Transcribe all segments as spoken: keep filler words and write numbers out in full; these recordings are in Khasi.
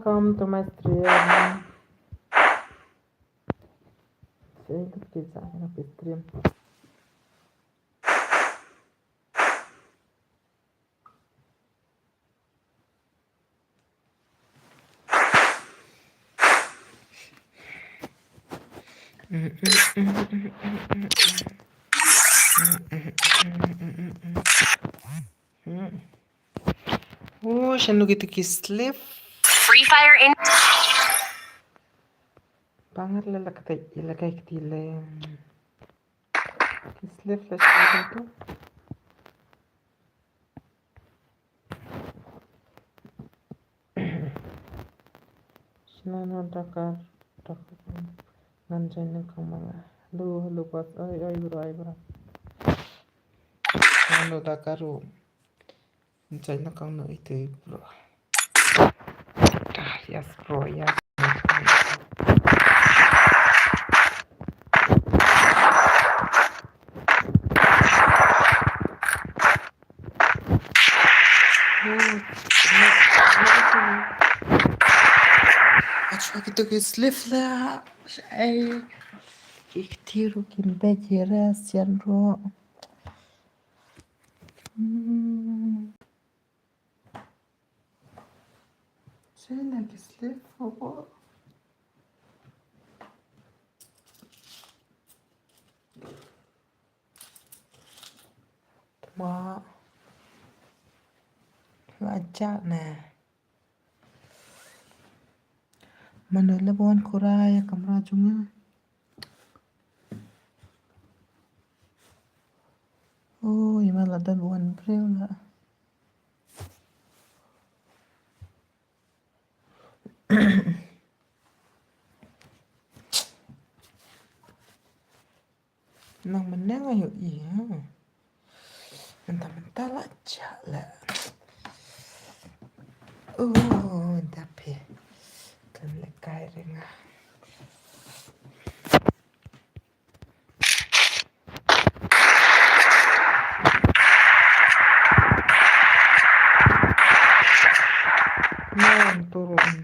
Welcome to my stream. Say that kids are in a stream. Oh, shano kita ki slave. Free Fire in. Pangar la la kata ila kai kiti le. Ki slave la shano tu. Shnano Dakar, Dakar. Ngan join nang kang manga. Hello, hello, boss. Oi, oi, bro, oi, bro. Shnano Dakar ru. Ngan join nang kang no itu, bro. Ah, yes, bro, yes. Acha, kito ki slave la. Ai, ki kti ru kim bejera sian ro. Hmm. Sila ki slave for what? Ma. La jak ne. Mano le bon kurai kamra junga. Oh, ima la dan bon bril la. Nang meneng ayo iya. Mentah mentah lah jak lah. Oh, mentah pe. Kan lekai renga. Nang turun.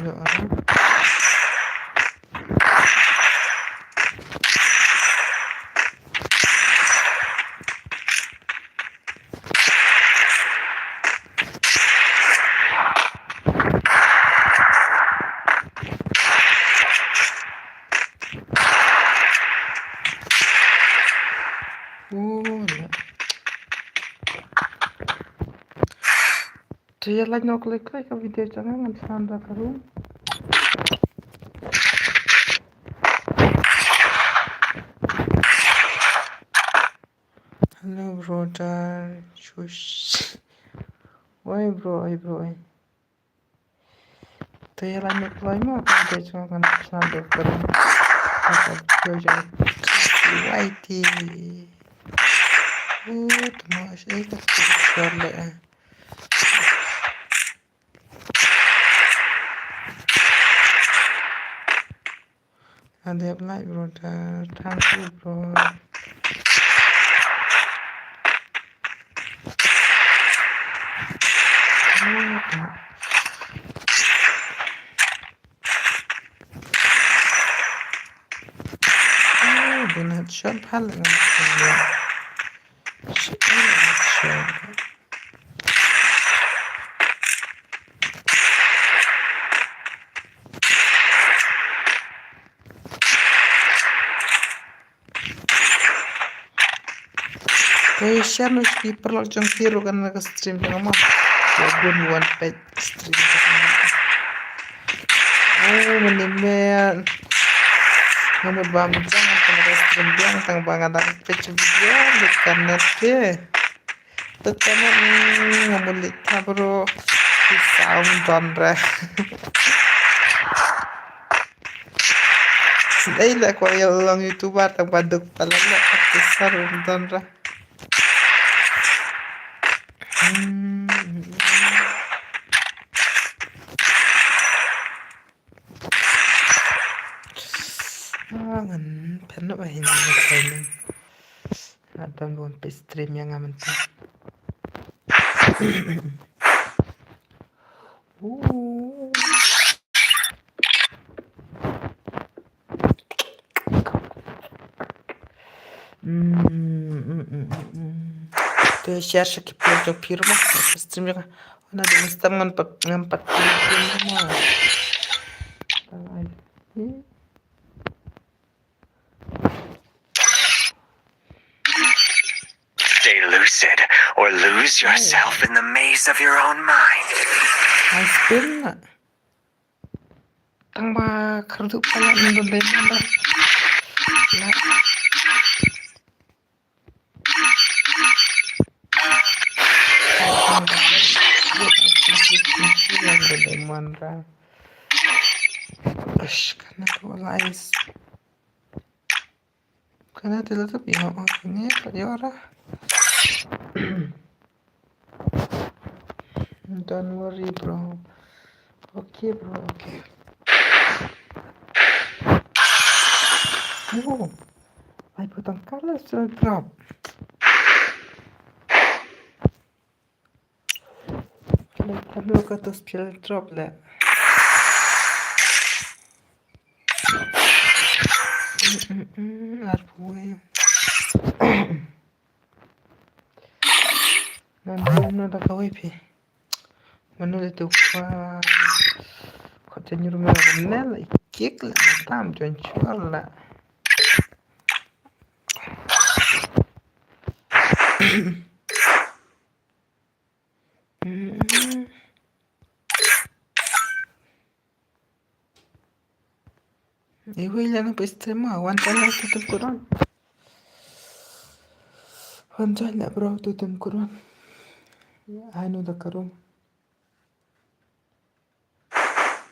Ya Allah. Oh, ya. Te ïa lait noh khlei ka video jong nga, ngan shan da ka room. Hello, brother. Shush. Why, bro? Why, bro? Why? Te ïa lait noh khlei mo ka video jong nga, ngan shan da ka room. Ka video jong nga. Why ti? Oh, tama sha ka video le. Adep like, brother. Thank you, bro. Oh, bun headshot bha la ngan. Shit, headshot. Te share noh sha ki paralok jong ki ruh kane ka stream jong nga mo. Ïa bun wan peit stream jong nga. Oh, mane men. Nga mut ba mynta nga tang ka stream biang tang ba nga dang peit video lut ka net te. Lut ka net, mm, nga mut leit tha bro. Ki sound don re. Dei la ko ïa long YouTuber tang ba duk pala la ka sar don re. Hmm. Ah, ngan pynlong ba hin ngan pynlong. Nga don bun peit stream ïa nga mynta. Ooh. Mm, mm, mm, mm, mm. To share sha ki page jong phi ruh ma. Stream jong nga. Wana dang stem ngan pat, ngan pat stream ruh ma. Bye. Stay lucid or lose yourself in the maze of your own mind. Nice pin. Tang ba khardu pala nang don dai nang ba. La. Nang don dai man ra. Ash, kana tu lais. Kana tu la tu pi ho, ho, ni pa yo ra. Don't worry, bro. Okay, bro, okay. Oh, ai putang kala sudah drop. Kala kala ka tu skill drop le. Mm, mm, mm, arphew. Ngan bum na da kawei phi. Manu le tu kwa. Ko te nyur ma ne la kik la tam jon chuar la. Mm. Iwei lana pa stream ma, wan join la tu tem kuran. Wan join la bro tu tem kuran. Ai nu da karum.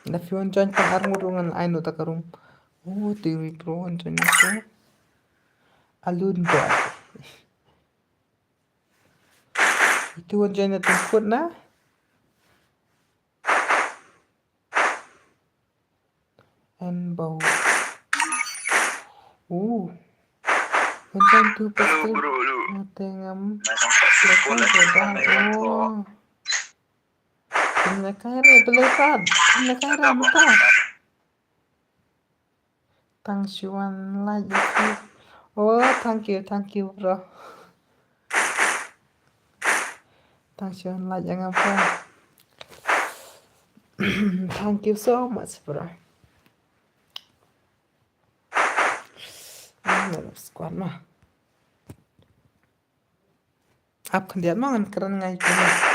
Da phi wan join pa ar ngut ngan ai nu da karum. Oh, tiwi bro wan join tu. Alun boy. Itu wan join tu kut na. And bow. Ooh. Wan join tu pasti. Hello, bro, hello. Ngatengam. Ngatengam. Oh. Ina kaire belepat. Ina kaire mata. Tang shu wan like ïa phi. Oh, thank you, thank you, bro. Tang shu wan like ïa nga, bro. Thank you so much, bro. Squad ma. Ap khyndiat ma ngan kren ngai kren.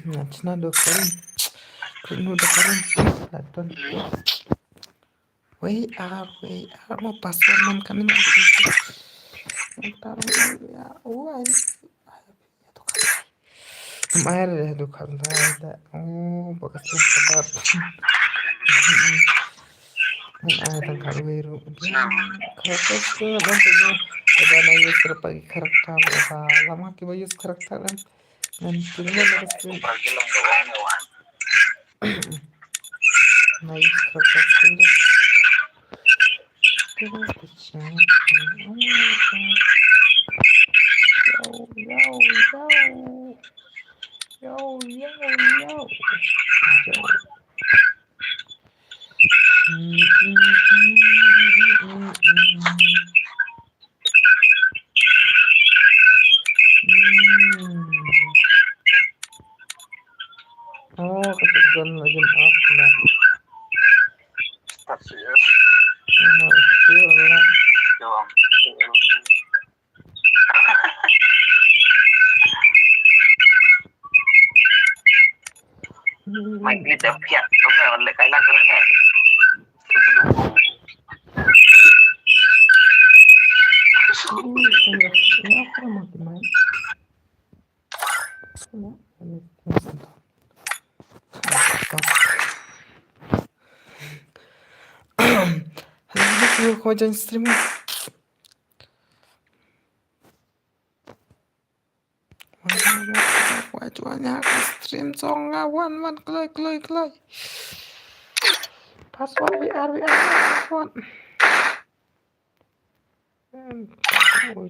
Natna do karim. Kunu do karim. Laton. Wei ar, wei ar mo password nam kamin. Entar ya. Oh, ai. Mai re dukan da. Oh, bagas tu padat. Ai tang kar wei ru. Kar tu tu nam tu. Ada na use kar pagi karakter apa. Lama ki ba use karakter kan. Ngan tu na bagas tu. Na use karakter tu. Yo, yo, yo. Yo, yo, yo. Yo. Mm, mm, mm. Mm. Oh, ka tu don lagi off na. That's it. Oh, sure lah. Yo, am. Mai ni dah piat, tu kan lek kai lang kan. Hello, ko join stream. Wan, wan, wan, wan, wan, wan, wan, stream song nga, wan, wan, kloi, kloi, kloi. Password, we are, we are, password. Em, oi,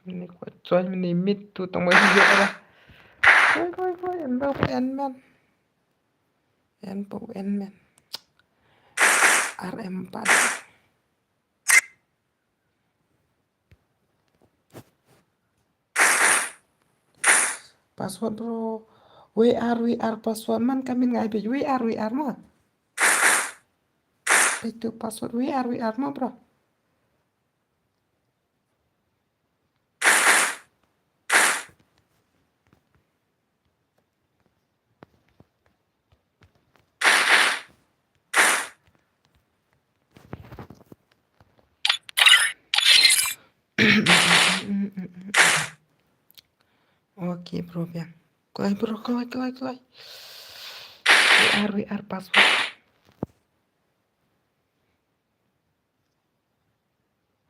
ni kwah join ni mit tu tang mai video ka. Kloi, kloi, kloi, en bau en man. En bau en man. R M pad. Password bro. We are, we are password man kamin ngai page. We are, we are ma. Page tu password. We are, we are ma bro. Okay, bro, biang. Kloi, bro, kloi, kloi, kloi. We are, we are password.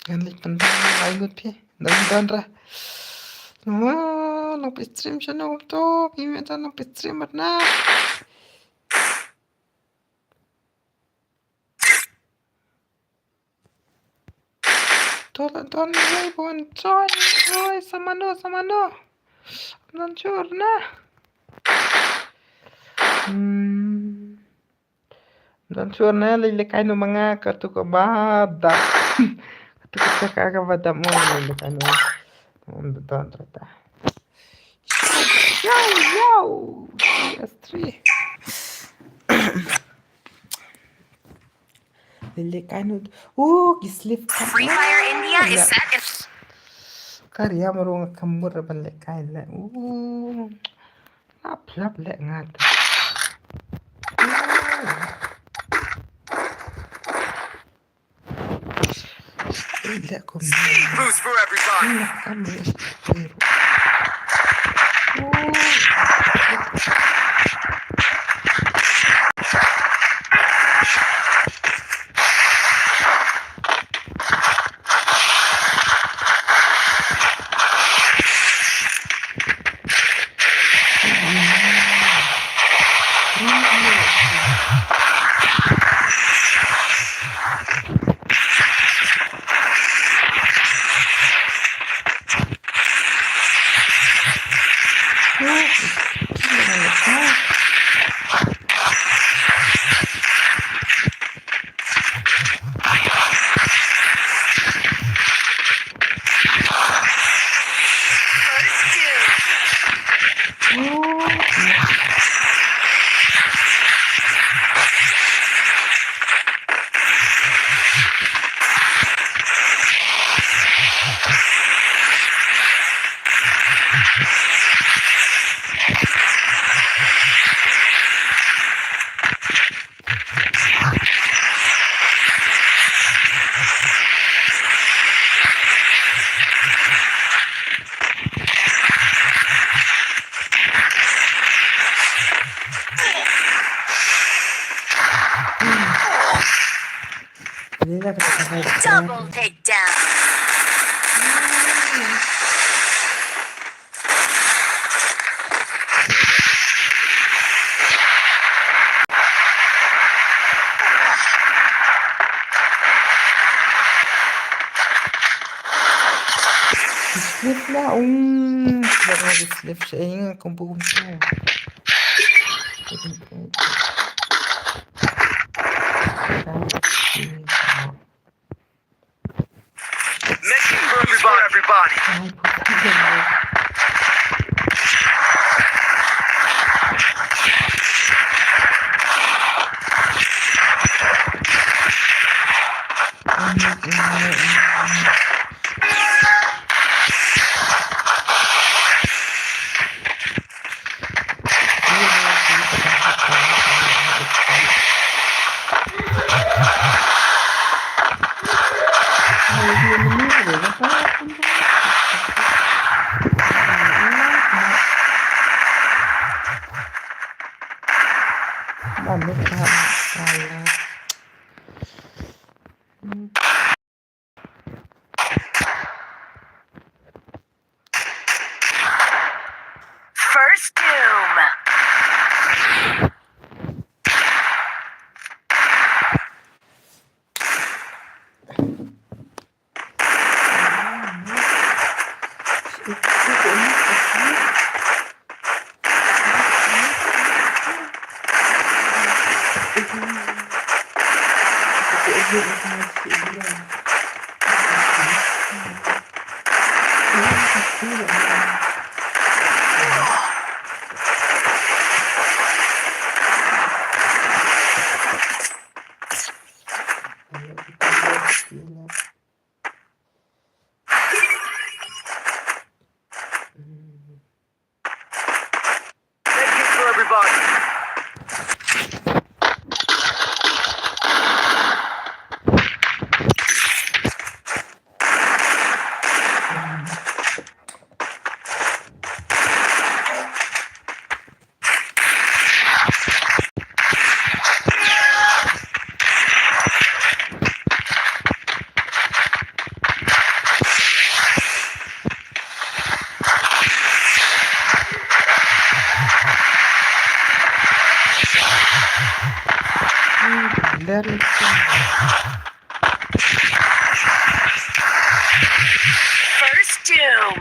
Ngan leit pynban ai ngut phi. Don, don ra. Wah, nang phi stream shano to? Phi meh ta nang phi stream mat na. To la don wei bon join. Wei samano, samano. Don chur na. Hmm. Don chur na lei lei kai nu manga ka tu ka ba da. Ka tu ka ka ka ba da mo lei lei kai nu. Don rata. Yo, yo. Yes, three. Lele kanu. Oh, ki slip. Free Fire India is set in. Kar ya marung kamur ban le kai le. Oh. Lap lap le ngat. Speed boost for everybody. Double takedown. Ba um, ba nga slip sha ing kum bu um tu. Making room for everybody. First Doom. Thank you for everybody. First Doom.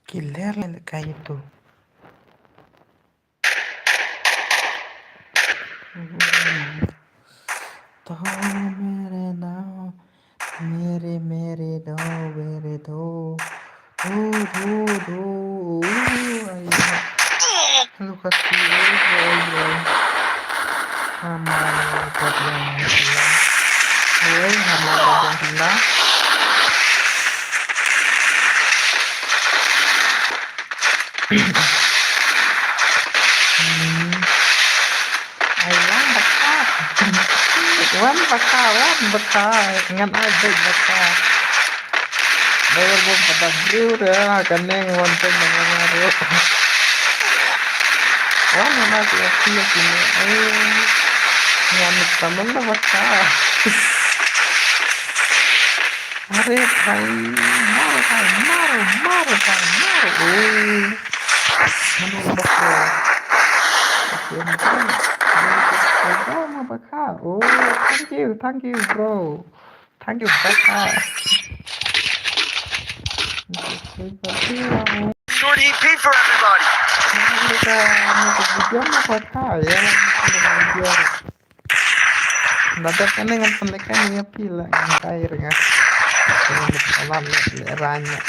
Ki ler leh kai tu. तो मेरे नाम, मेरे, मेरे दो, मेरे दो, दो, दो, दो, ओ, आई है। Look at you, oi, oi, oi. Hama, oi, hama, oi. Hmm. Ai, wan baka. Wan baka, wan baka. Ngan ai beit baka. Dei bom pada briew de, kane ngan wan beit baka ruh. Wan wan ai beit baka kine. Ai. Ngan tamam na baka. Are bhai, maro bhai, maro, maro bhai, maro. Oh. Mano ba ko. Ko ma ba ka. Oh, thank you, thank you, bro. Thank you, baka. Short E P for everybody. Mano ka, mano ka video ma baka, ya, mano ka video. Dapat kane ngan pynlehkai ïa phi la ngan kai re nga. Ngan pynlehkai le ranya.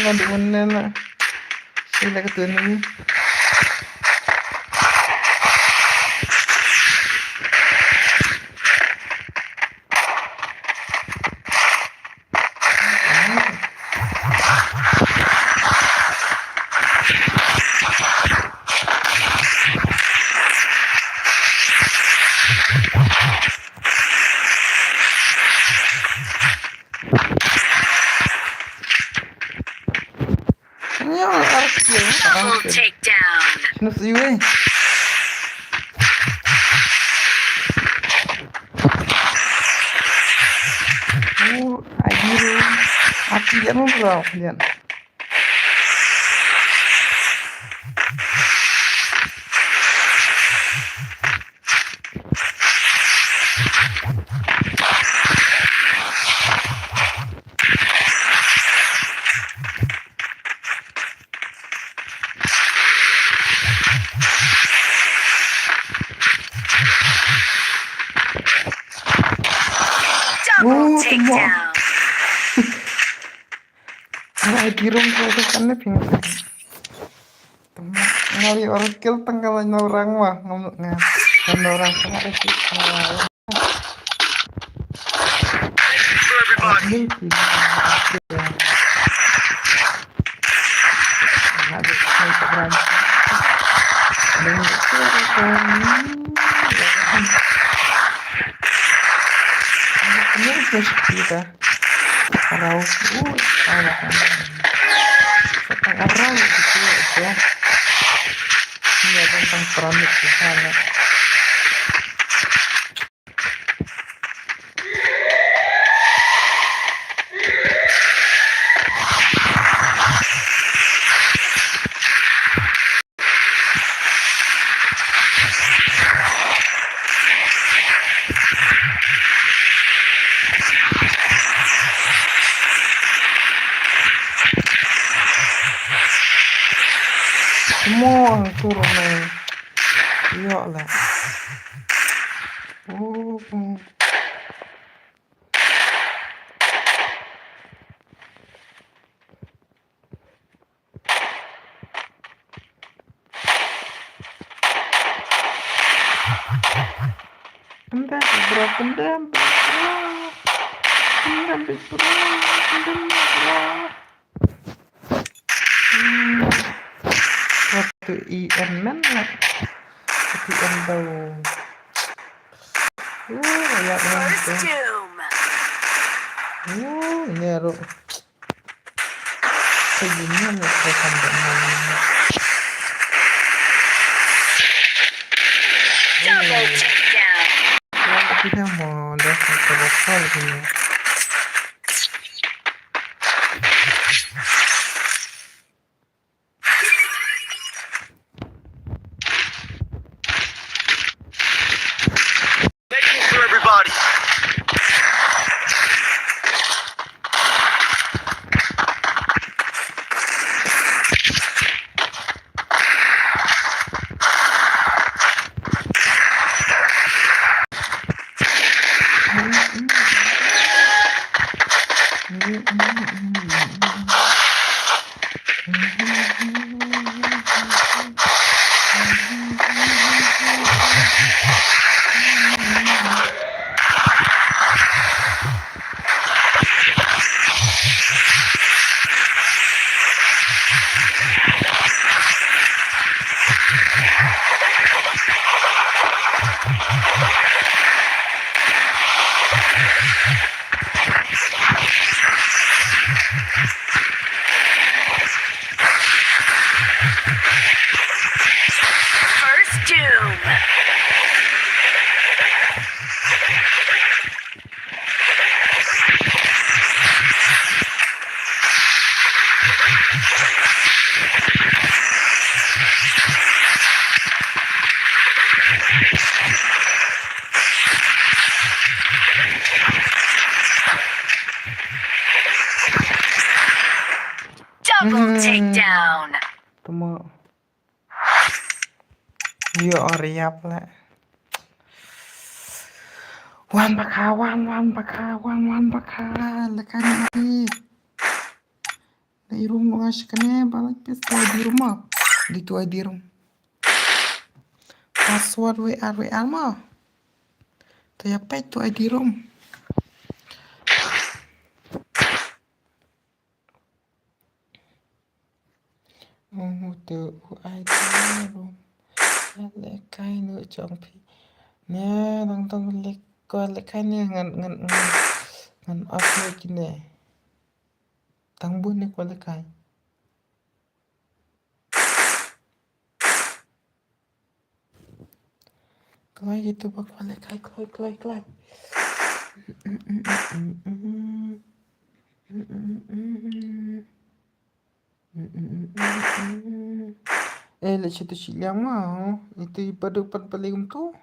Nga dei mynne na. Sila ka tuni. Double takedown. Shano sa ïohi? Oh, ai biru. Ati ïa mo bro, lian. Double takedown. Ai, ki rong ko kan ne ping. Nga ïoh kill tang ka la nau rang ma. Ngam nga. Ngam nau rang tang ka shi. Arau. Uh, arau. Arau gitu aja. Ini ada tentang keramik di sana. Mo ang turun na. Yo la. Oh. Come down, big bro. Come down, big bro. Come down, big bro. Come down, big bro. Hmm. What to E M man? What to E M though? Oh, yeah, yeah. First doom. Oh, narrow. Double takedown. Thank you for everybody. First doom. Double takedown. Tama. Yo, hurry up la. Wan baka, wan, wan baka, wan, wan baka. Lekan ni. I D room nga shikane, ba la pes tu I D room ma. Di tu I D room. Password we ar we ar ma. To ïa peit tu I D room. Oh, tu I D room. Ïa lehkai nu jong phi. Ne, dang dang leh, ko lehkai ne ngan, ngan, ngan, ngan off ne kine. Tang bun ne ko lehkai. Kloi itu ba ko lehkai, kloi, kloi, kloi. Eh, leh sha tu shi liang ma. Itu i padu pan paling tu.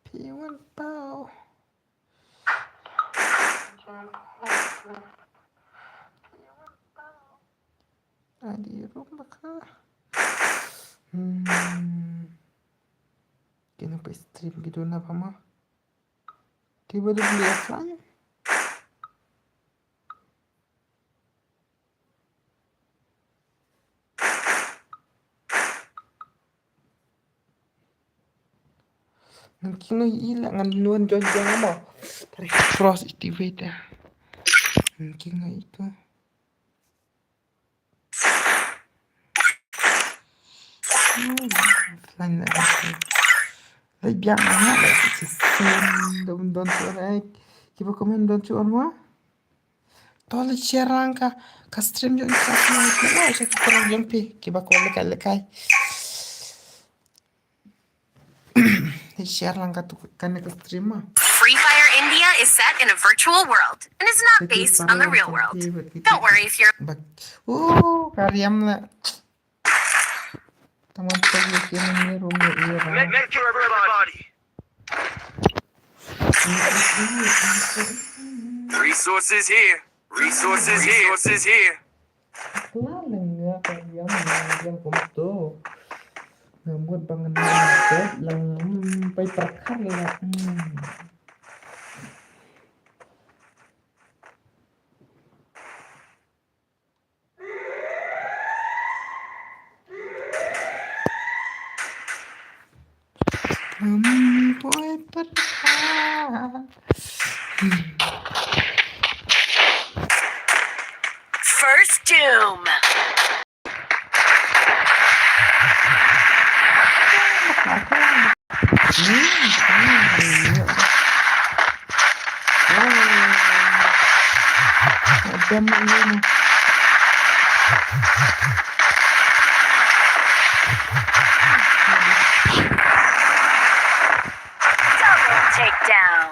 Phi wan pau. Adi rum baka. Hmm. Kena pa stream gitu na pama. Tiba dia beli offline. Ngan kinga ila ngan nuan jon jong mo. Tarik cross activate ya. Ngan kinga itu. Offline lah. Lai biang na lai ki sen dom don tu rai. Kiba komen don tu mo. To leit share lang ka, ka stream jong ka, ka stream jong ka, ka stream jong phi. Kiba ko lehkai lehkai. Leit share lang ka tu, kane ka stream ma. Free Fire India is set in a virtual world and is not based on the real world. Don't worry if you're Bak. Oh, ka riam la. Tang wan peit ïa kine ni room ïa i ra. Med, med kit everybody. Resources here. Resources here. Resources here. Kla leng ïa ka riam, riam kumto. Nga mut ba ngan mut lang, hmm, pai perkar la. Hmm. First Doom. Double takedown.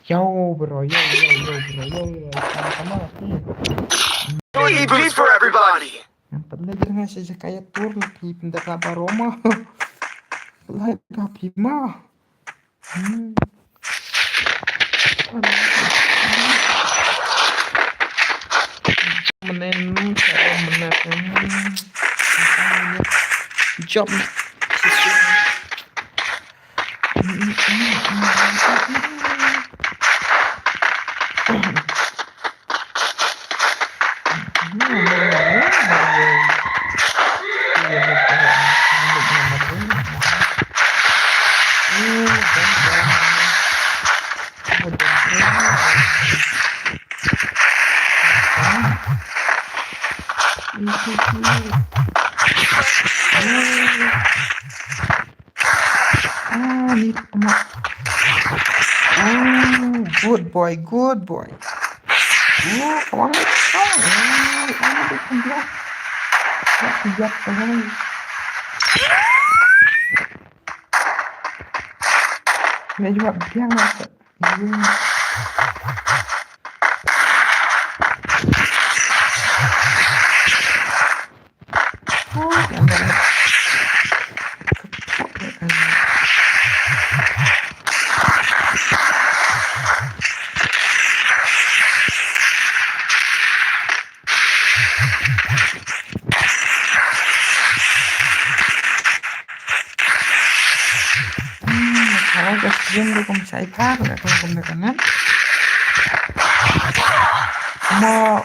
Yo, bro, yo, yo, yo, bro, yo, yo, sama-sama, hmm. Elite beats for everybody. Yang penting lagi dengan sejak kaya tur lagi pendekat baroma. Lagi kapi mah. Hmm. Menen, menen, hmm. Job. Ah, ni, come on. Oh, good boy, good boy. Oh, come on, let's go. Oh, oh, let's go. Let's go, come on. Ina jubab biang lah. Ka stream ruh kum shai thar, ka kum kum ne ka nan. Mo.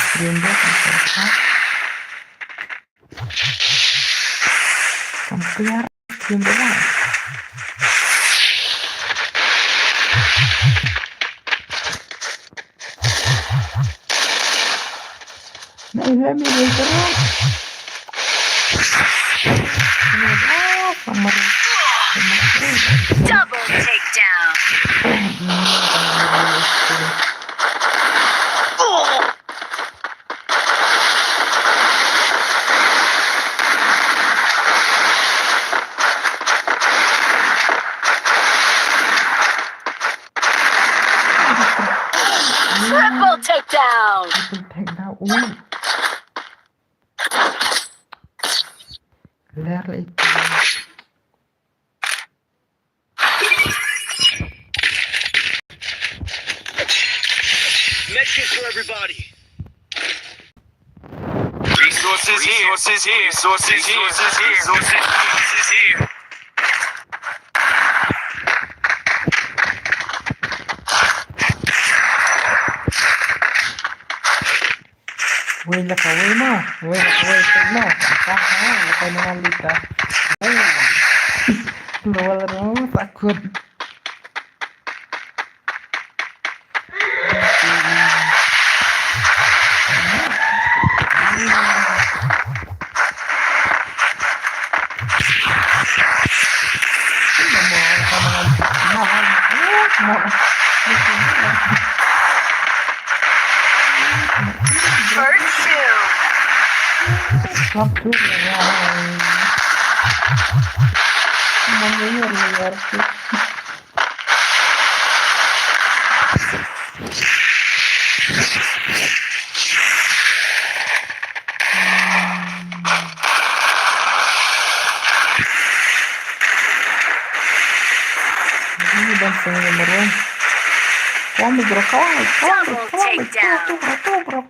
Stream ruh kum shai thar. Kam clear, stream ruh. Double takedown. Triple takedown. Triple takedown. Ui. Ler leh. Medkit for everybody. Resources here. Resources here. Resources here. Resources here. Wei la ka wei mo, wei la ka wei pek mo. Ka ha, la ka nang lita. Wei. Lo la ro, takut. First kill. Ini dan sini nomor one. Come on, bro, come on, come on, bro, come on, bro. Double takedown. Come on, bro, come on, bro.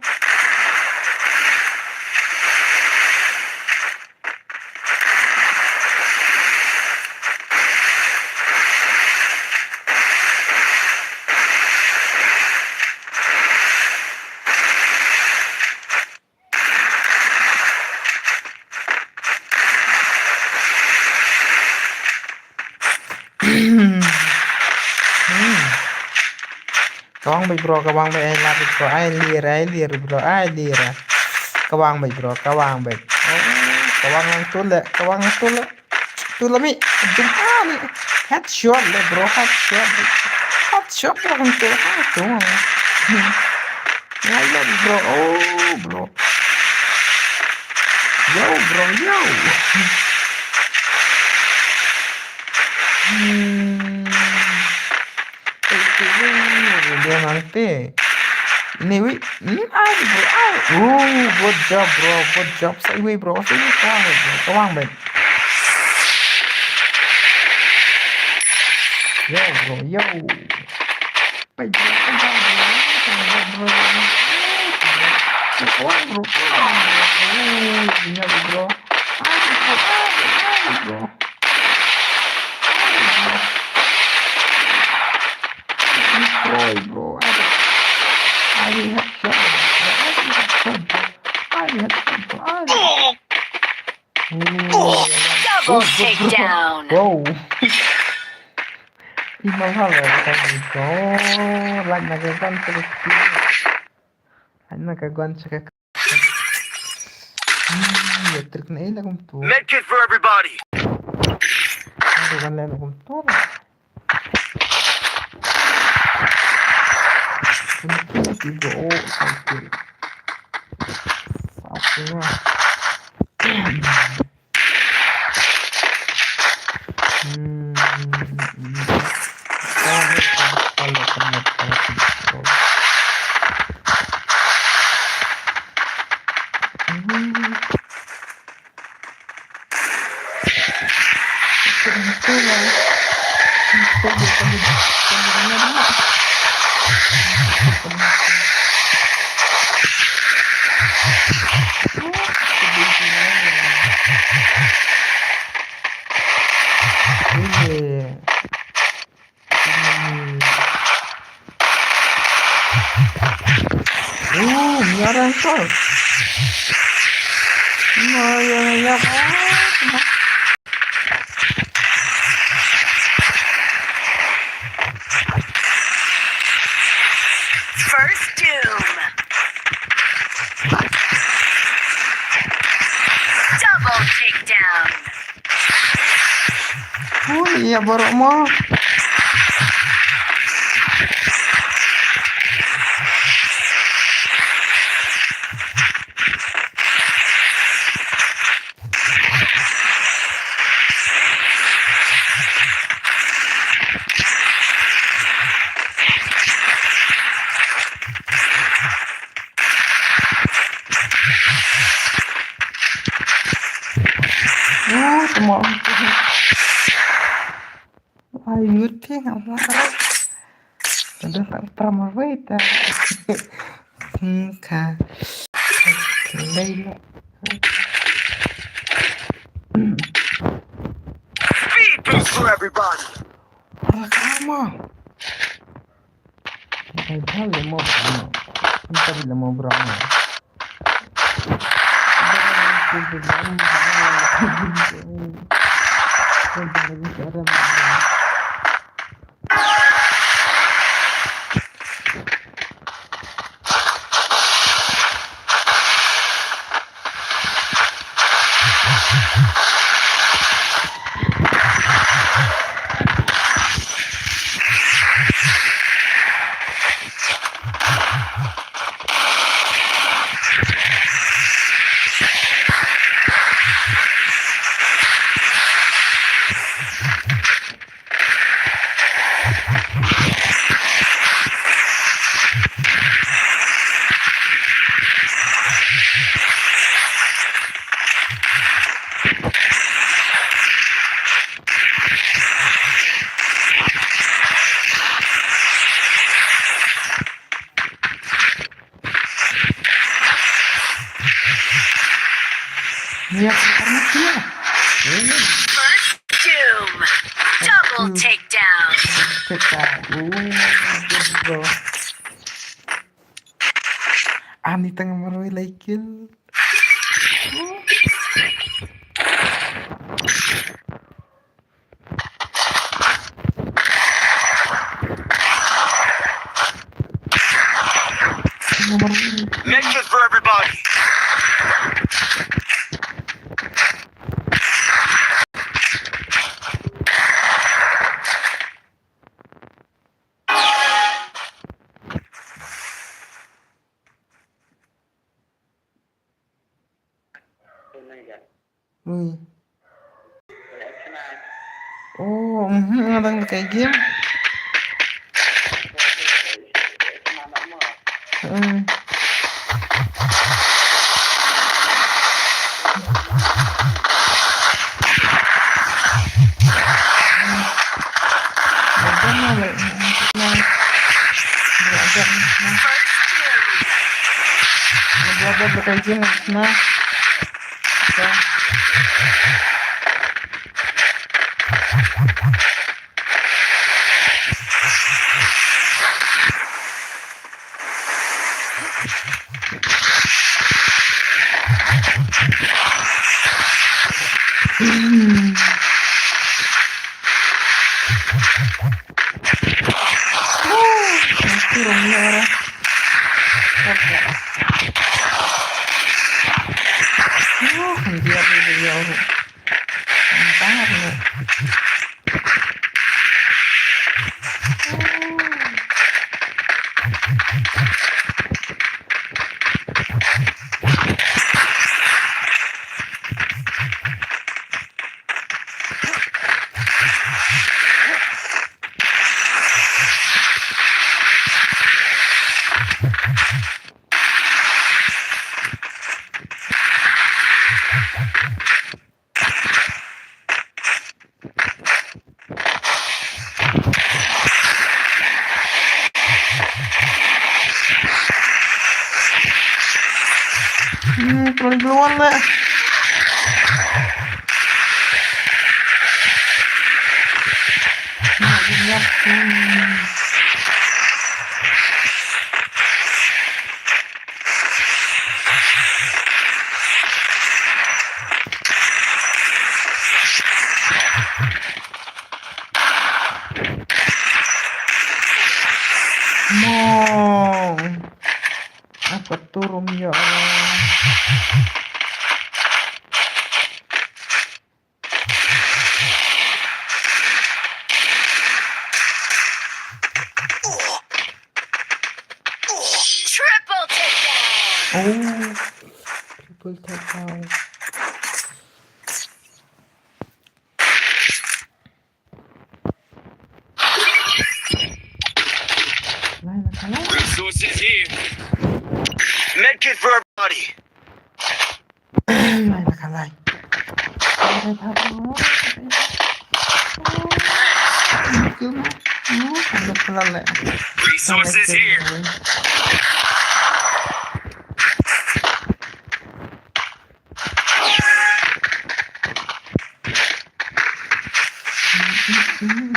Hmm. Kawang bek, bro, kawang bek, ai lap bek, bro, ai lir, ai lir, bro, ai lir. Kawang bek, bro, kawang bek. Oh, kawang lang tu le, kawang tu le. Tu le mi, jumpa mi. Headshot le, bro, headshot. Headshot, bro, hang tu, hang tu. Wala, bro, oh, bro. Yo, bro, yo. Hmm. Eh, eh, eh, dia nanti. Ini, wi. Hmm, ai, bro, ai. Oh, good job, bro. Good job. Sa iwi, bro. Sa iwi, bro. Kawang, bro. Yo, bro, yo. Bro, bro, bro, bro, bro, bro. Bro, bro, bro, bro. Ai, bro, bro, bro. Ai, bro, bro, bro. Destroy, bro. I will, I will headshot, bro. I will headshot, bro. I will headshot, bro. I will. Oh, double takedown. Wow. Imo hal, bro. Like na ka gun sa ka. Like na ka gun sa ka. Hmm, ya trick na ila kumtu. Medkit for everybody. Aduh, kan lain kumtu. Kumtu, tiga, oh, sakit. Sakit. Hmm. Oh. No, ya, ya, ya. First doom. Double takedown. Ui, ya baroh mo. Oh, tamo. Ayut ke ngam lah. Tadi tak pernah wait. Hmm, ka. Laila. Speed boost for everybody. Rakama. Ay, dale mo broma. Dale mo broma. Niat karena dia. First doom. Double takedown. Kita. Uh, good bro. Ani tengah marwei laikil. Make it for everybody. Ui. Oh, mhm, nga dang kai game. Hmm. Hmm, pelan-pelan lah. Nak ingat, hmm. Showroom, ya Allah. Triple takedown. Oh, triple takedown. Lai na ka lai. Resources here. Medkit for everybody. Lai na ka lai. Lai na ka lai. Resources here. First doom.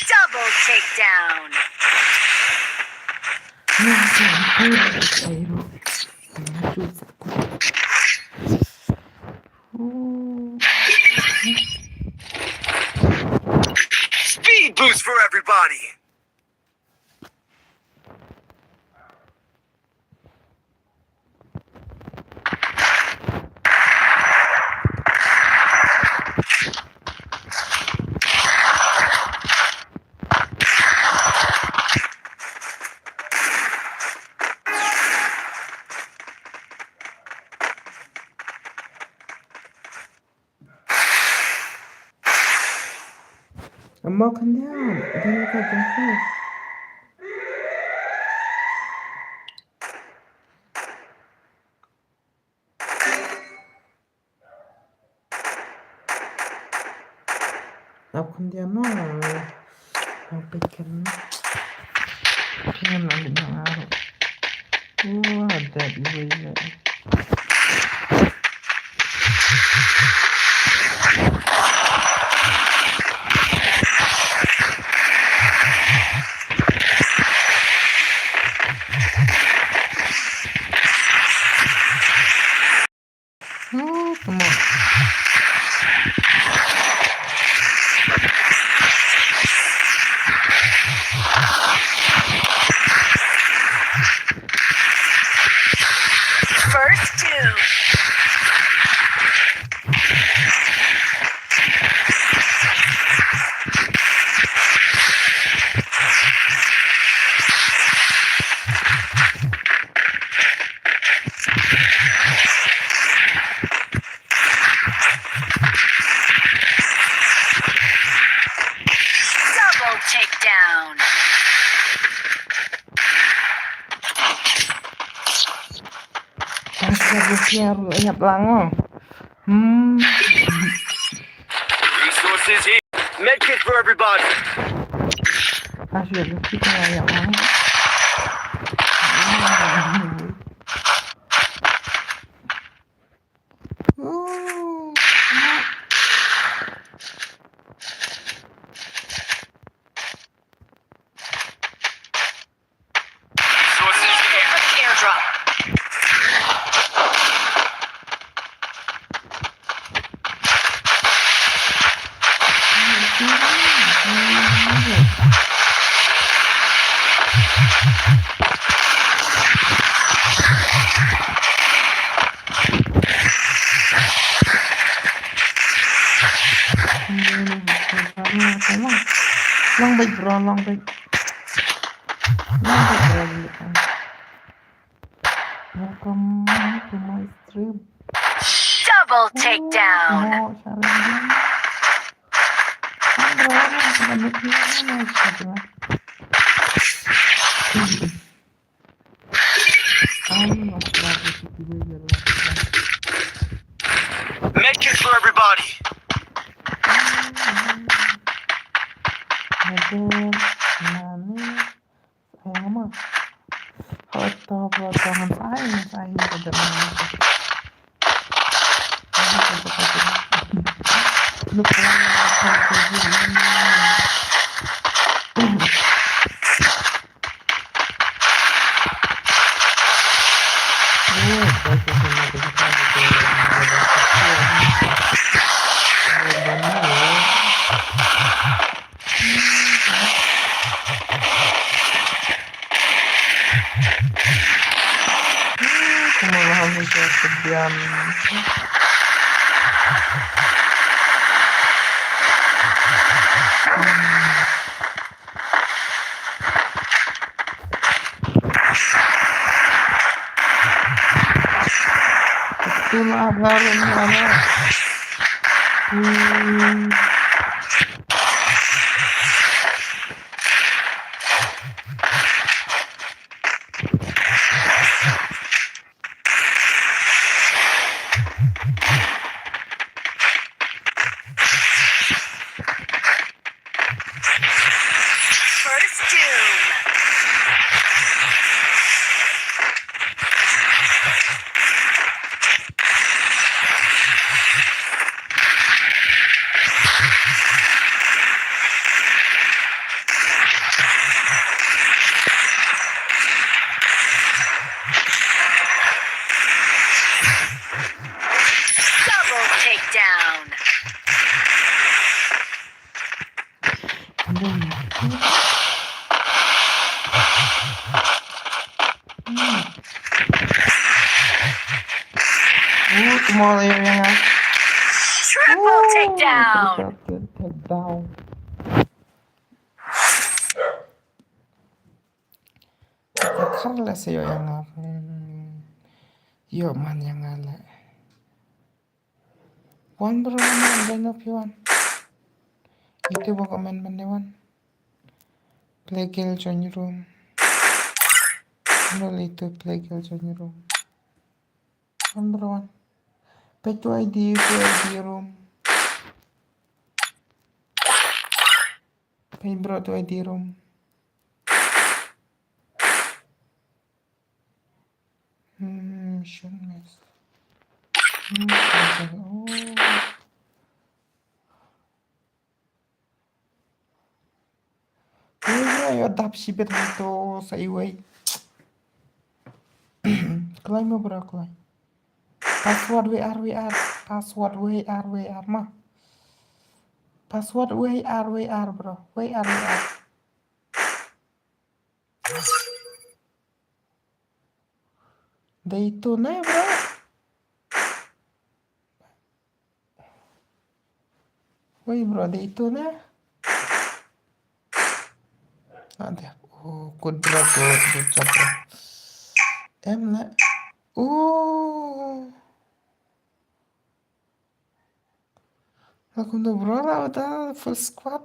Double takedown. Speed boost for everybody. Mo khyndiat, dei ka jong phi. Ap khyndiat mo. Ap peit kan. Kan la leh nang aro. Wah, dat iwei leh. Oh, come on. First two. Double takedown. Ïap lang, oh. Hmm. Resources here. Medkit for everybody. Airdrop. Long bit, bro, long bit. Long bit, bro. Welcome to my stream. Double takedown. Oh, Sharon. Bro, bro, bro, bro. Make it for everybody. Sayang mah. Hoto, hoto, ngan sayang, ngan sayang, ngan sayang. Como los ojos ya cambian. Itulah baru ni anak. Hmm. First Doom. Double takedown. Ooh, tomorrow area. Triple takedown. Triple takedown. Ka khar la sa ïoh ïa nga. Hmm. Ïoh man ïa nga la. Wan bro, wan, wan, wan, wan. Itu ba comment man ne wan. Play girl join room. No, itu play girl join room. Wan bro, wan. Peit tu I D, tu I D room. Peit bro tu I D room. Hmm, shun mes. Hmm, oh. Ui, ïa, ïa, dap shibit hangto sa iwei. Kloi mo bro, kloi. Password W R W R. Password W R W R ma. Password W R W R bro. W R W R. Dei tu ne bro. Wei bro, dei tu ne. Ade, oh, good bro, good, good job bro. Em ne. Oh. Welcome to bro, la uta full squad.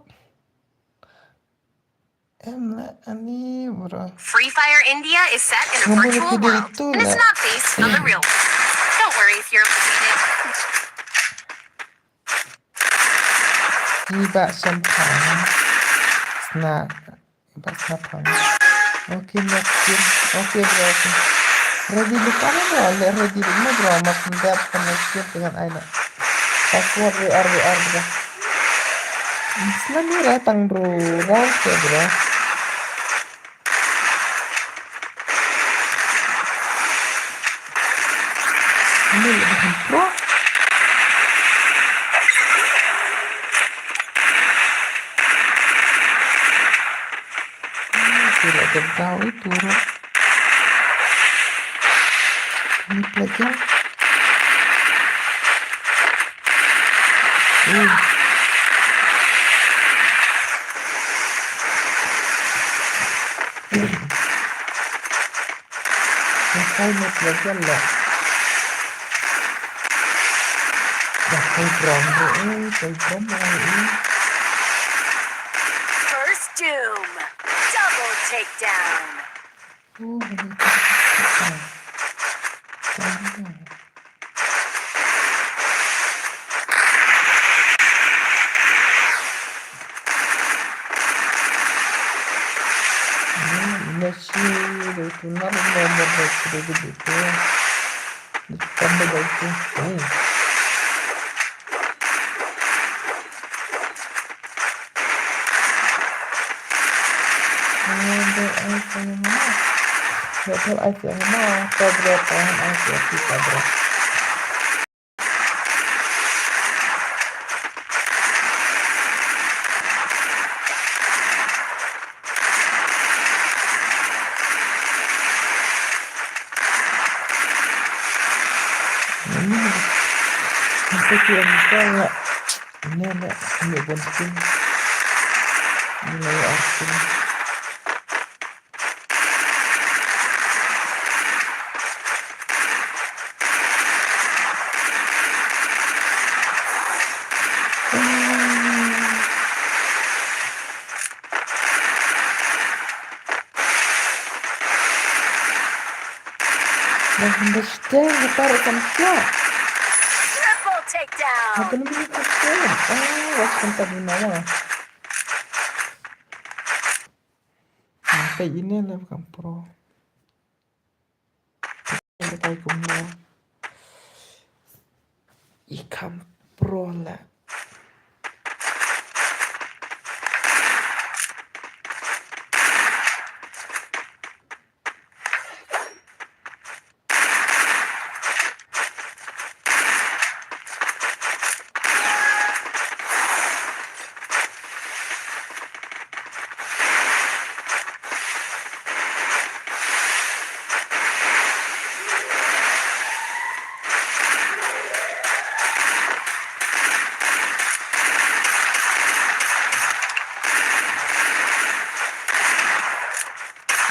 Em la ani bro. Free Fire India is set in a virtual world, and it's not based on the real world. Don't worry if you're undefeated. Iba champagne. Snack. Bas na pang. Okay, next game. Okay, bro, okay. Ready, look, ano, bro? Le, ready, look, no, bro. Mas mendap, kan, next game dengan aina. Password W R W R, bro. Islam ni datang, bro. Round ke, bro. Ini lebih, bro. Sila ka daw itu, bro. Ini pelajar. Hmm. Ai, mut la jal la. Dah kai brom ro, eh, kai brom ro, eh. First doom. Double takedown. Oh, ini. Messi, de tunar nomor de kredit itu. Ditambah itu. Oh. Ada ai saya mana? Betul ai saya mana? Tabrak, ai saya tabrak. Ini kita kira kita nggak, ini ada, ini bunting, ini arti. Dah understand, kita harus understand. Triple takedown. Aku ni bisa understand. Oh, what's contact ni nama? Nang kai ine le kam pro. Nang kai kumno. I kam pro le.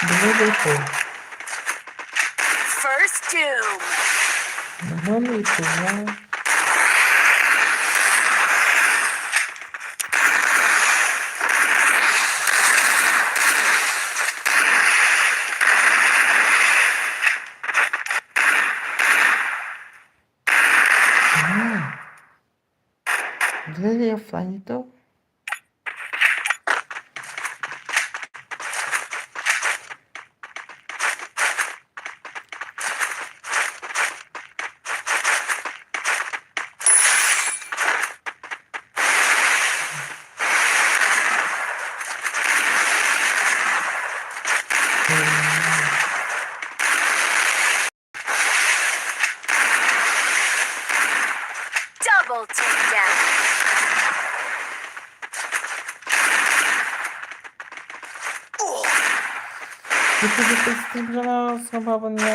Deliver phone. First doom. Naman ito nga. Hmm. Dia dia fly itu. Double takedown. Kita kita stream jong nga, sngewbha ban ïa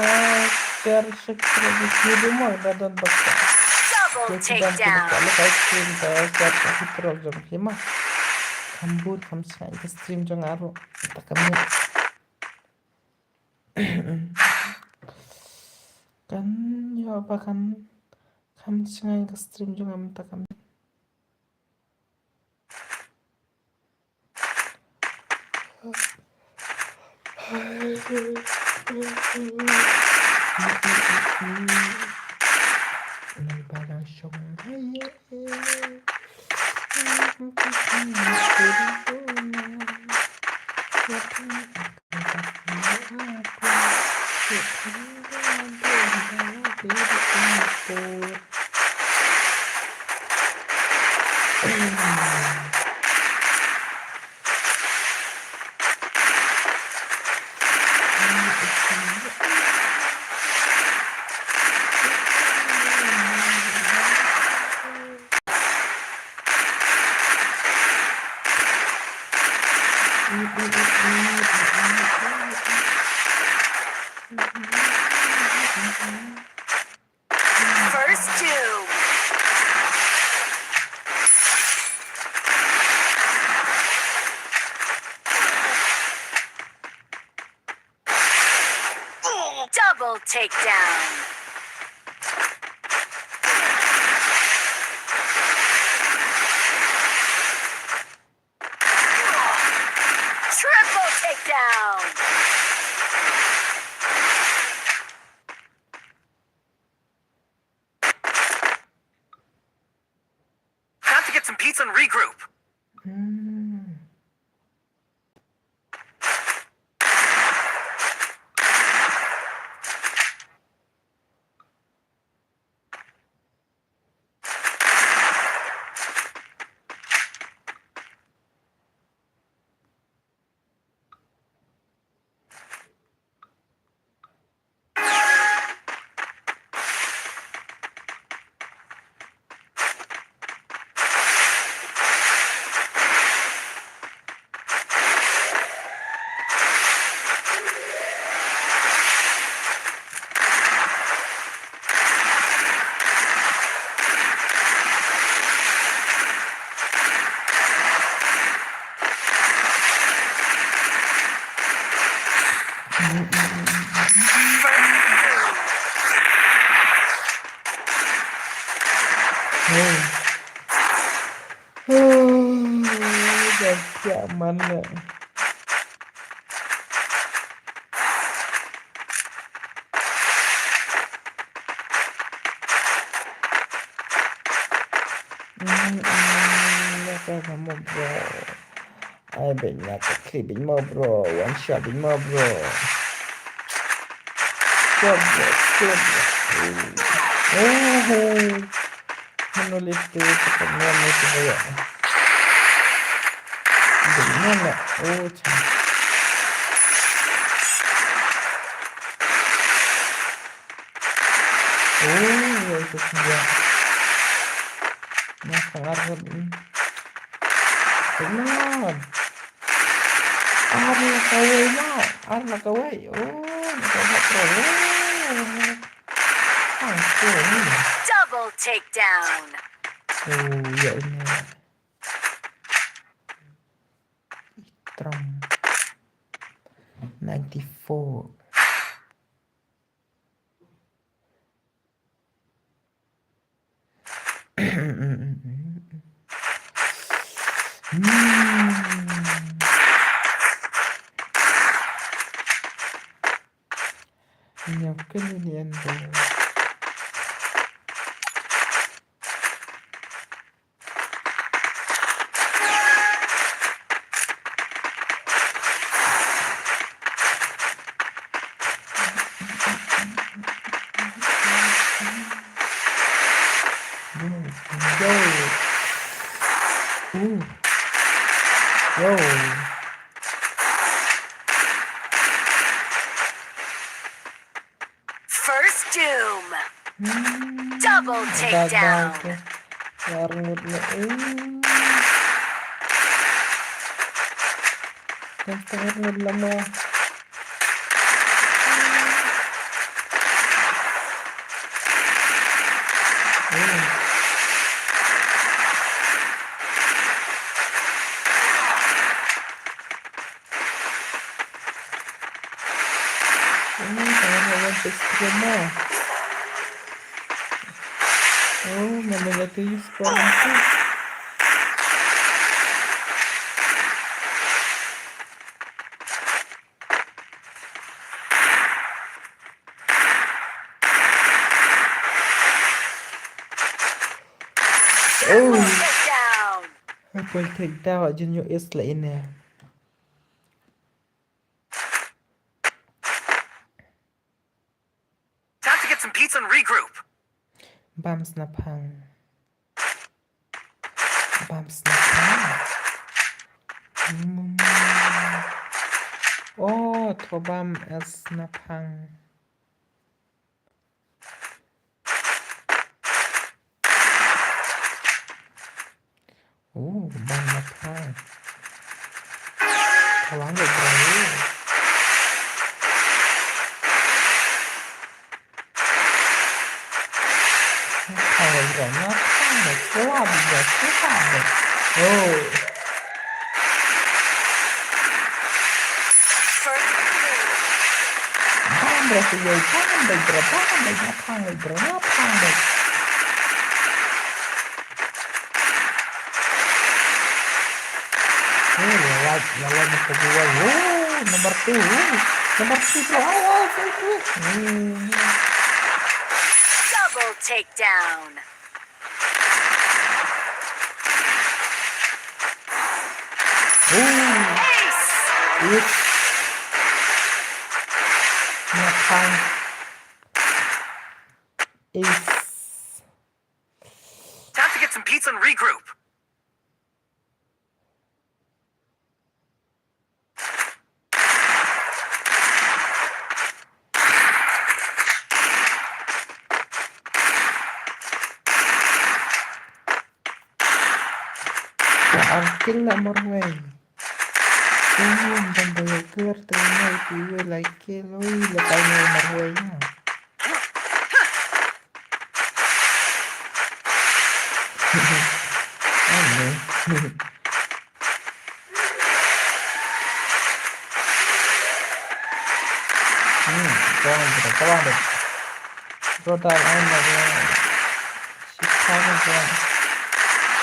share, share, share video mo, da don baksa. Double takedown. Kita kita live stream, ka share ka kita jong kita ma. Kham bun kham shai ka stream jong nga ruh. Ta ka mi. Kan ïoh ba kan kham shai ka stream jong nga mynta ka mi. First doom. Double takedown. Triple takedown. Time to get some pizza and regroup. Mm. Dah siap mana. Hmm, hmm, ya ka kamu, bro. Ai, banya ka kli banya, bro. One shot banya, bro. Stop, bro. Stop, bro. Oh. Oh. Monolith tu, tu pernah ni tu, ya. Banya. Oh, chan. Oh, ya, itu dia. Nah, sangat ni. Come on. Ar na kawei ma. Ar na kawei. Oh, na kawei pro. Oh. Ang ko ni. Double takedown. Oh, ya ini. Trump. Ninety-four. Hmm. Nya kene ni endo. Yo. Ooh. Yo. First Doom. Hmm. Double takedown. Yar ngut na, eh. Kan tengah ngut lama. Eh. Oh, tengah lawan Pestria mo. Oh, mana jatuh use kau nanti. Oh. Triple takedown. Triple takedown, jin yo is la ine. Time to get some pizza and regroup. Bam snaphang. Bam snaphang. Hmm. Oh, to bam snaphang. Oh, bam na phang. Tawang de bro. Phang de bro, na phang de bro, bro, phang de. Oh. Bam bro, si yo, bam Big bro, bang, big na pang, big bro, na pang, big. Oh, la, la, la, la, number two. Oh, number two, oh. Number two, bro. Oh, oh, so quick. Hmm. Double takedown. Ooh. Ace. Ace. Nga pang. Ace. Time to get some pizza and regroup. Ar kill la marwei. Ui, ym don ba ïoh kill, te ïoh ïa kill, ui, la kill, ui, la kai marwei ïa. Oh, no. Hmm, go on, bro, go on, bro. Bro, dal, I'm not, uh, she's coming, bro.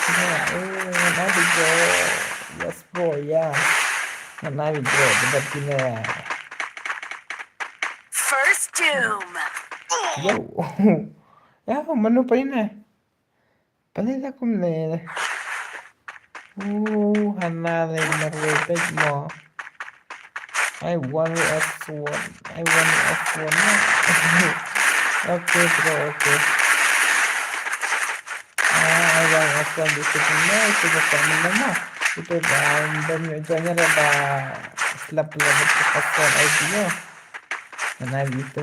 Yeah, oh, another bro. Yes, bro, yeah. Another bro, but that, you know. First Doom. Yo. Ya, mano pa ine? Pynlong kumne. Uh, hana de marwei peit mo. I want S one. I want S one. Okay, bro, okay. Ah, I want S one di sini. Itu bukan nama. Itu dah, dah join ada slap level S one I D nya. Mana gitu?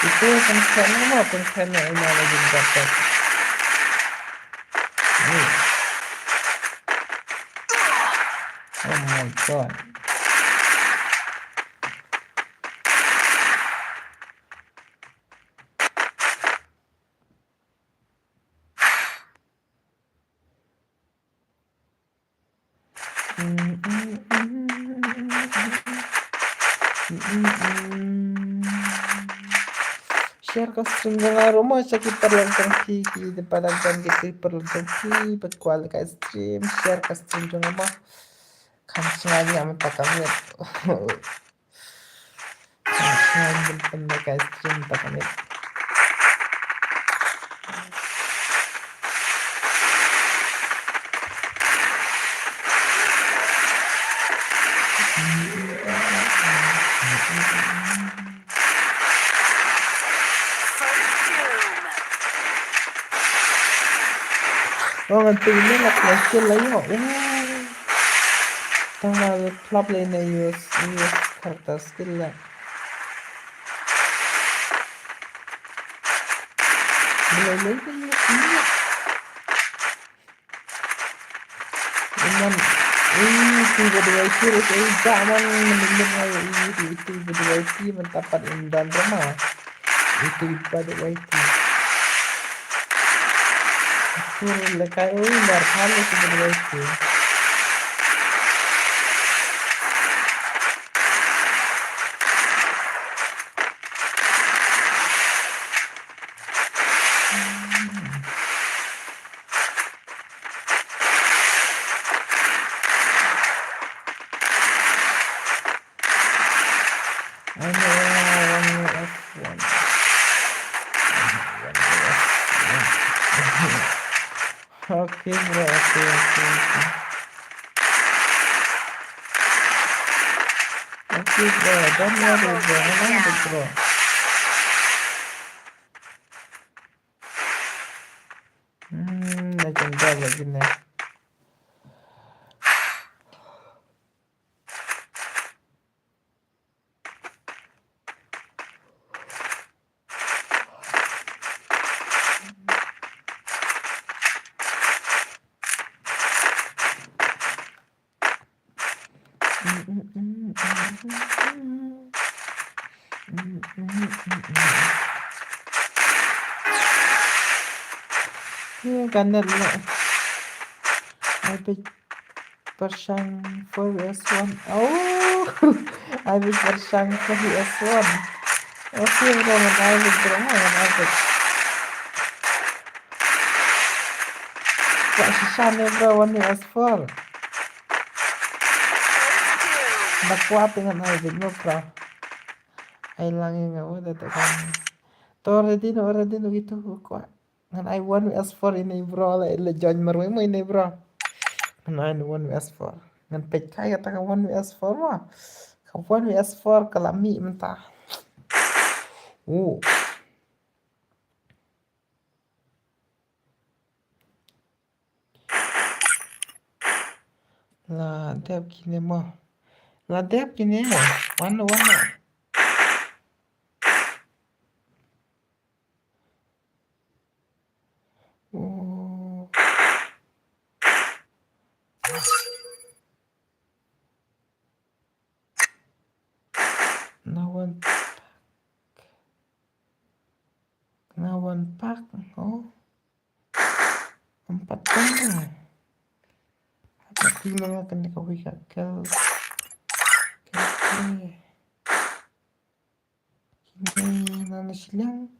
Itu pengkhianat apa? Pengkhianat ini lagi dapat. Ni. Oh my God. Share ka stream jong nga ruh mo, sha ki paralok jong phi, ki dei paralok jong ki, ki paralok jong phi, ba kwah leh ka stream, share ka stream jong nga mo. Kham sngewbha mynta ka miet. Oh, ngan tu ini lah, lah skill lah, yo. Oh. Tang lah, club lah ini use, use character skill lah. Boleh, boleh, boleh, boleh. Iman, ih, tiba dua itu, eh, jangan mendengar, ih, itu tiba dua itu, mentapat indan rumah. Itu iba dua itu. Itu lekai, ih, marhan itu tiba dua itu. Okay, bro, okay, okay, okay. Okay, bro, don't worry, bro. Don't worry, bro. Hmm, legend, legend. Kan dah lah. Habis. Pyrshang four V S one. Oh, habis pyrshang four V S one. Okay bro, ngan ai bit bro, ngan ai bit. Kwah shisha ne bro, one V S four. Ba kwah te ngan ai bit mo bro. Ai lang ïa nga, oh, da te kan. To ready no, ready no gitu, kwah. Ngan ai one V S four ine bro, la, la join marwei mo ine bro. Ngan ai one V S four. Ngan peit kai kata ka one V S four mo. Ka one V S four ka la mih mynta. Oh. La dep kine mo. La dep kine. Wan, wan. Oh. Na wan pak. Na wan pak. Oh. Empat tang. Apa tu nama kena kau ikat kel. Kel. Kine na na shiliang.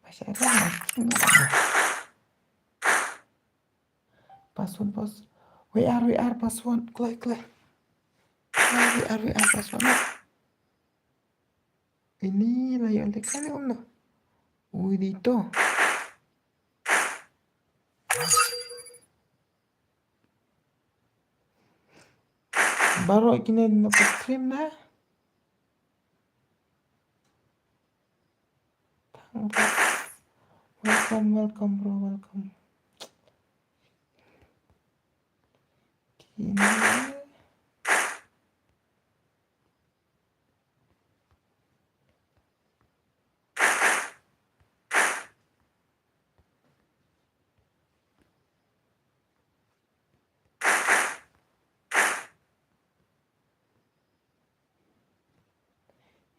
Masih ada lagi. Password, password. W R, W R, password. Kloi, kloi. Kloi, W R, W R, password. Ini la ïoh leh kane um no. Ui, dei to. Baroh kine na ka stream na. Thank you. Welcome, welcome, bro, welcome. Kine.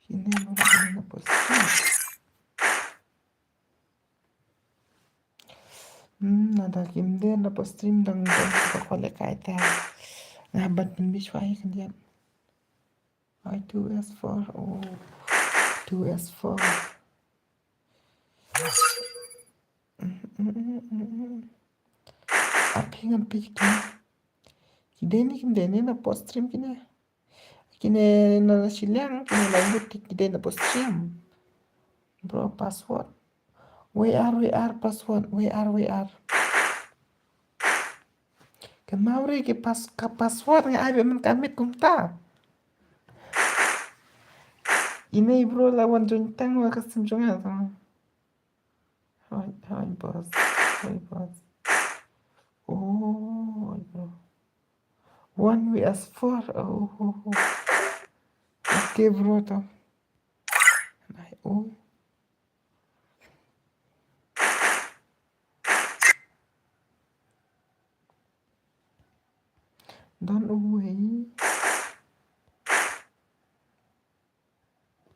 Kine mo na post. Hmm, nada kim dei na post stream dang dang ka kwah leh kai ta. Nga bat pynbit shuwa ïa khyndiat. Ai two S four, oh, two S four. Ap hi ngan phi kine. Ki dei ni kim dei ni na post stream kine. Kine na shiliang kine la ngut ki dei na post stream. Bro, password. W R, W R, password. W R, W R. Ka mawri ki pas, ka password nga ai be man ka mit kumta. Ine bro la wan join tang wa ka sim jong nga. Hi, hi, boss. Hi, boss. Oh, bro. One V S four. Oh, oh, oh. Okay, bro, to. Hi, oh. Don't away.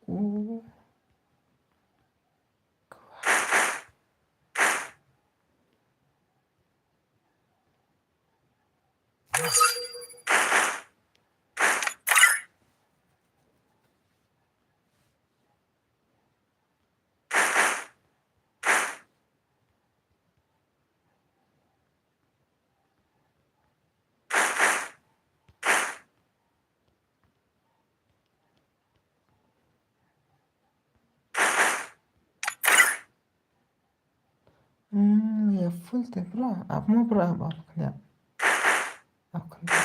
Oh. Hmm, ya full te bro. Ap mo bro, ap, ap kena. Ap kena.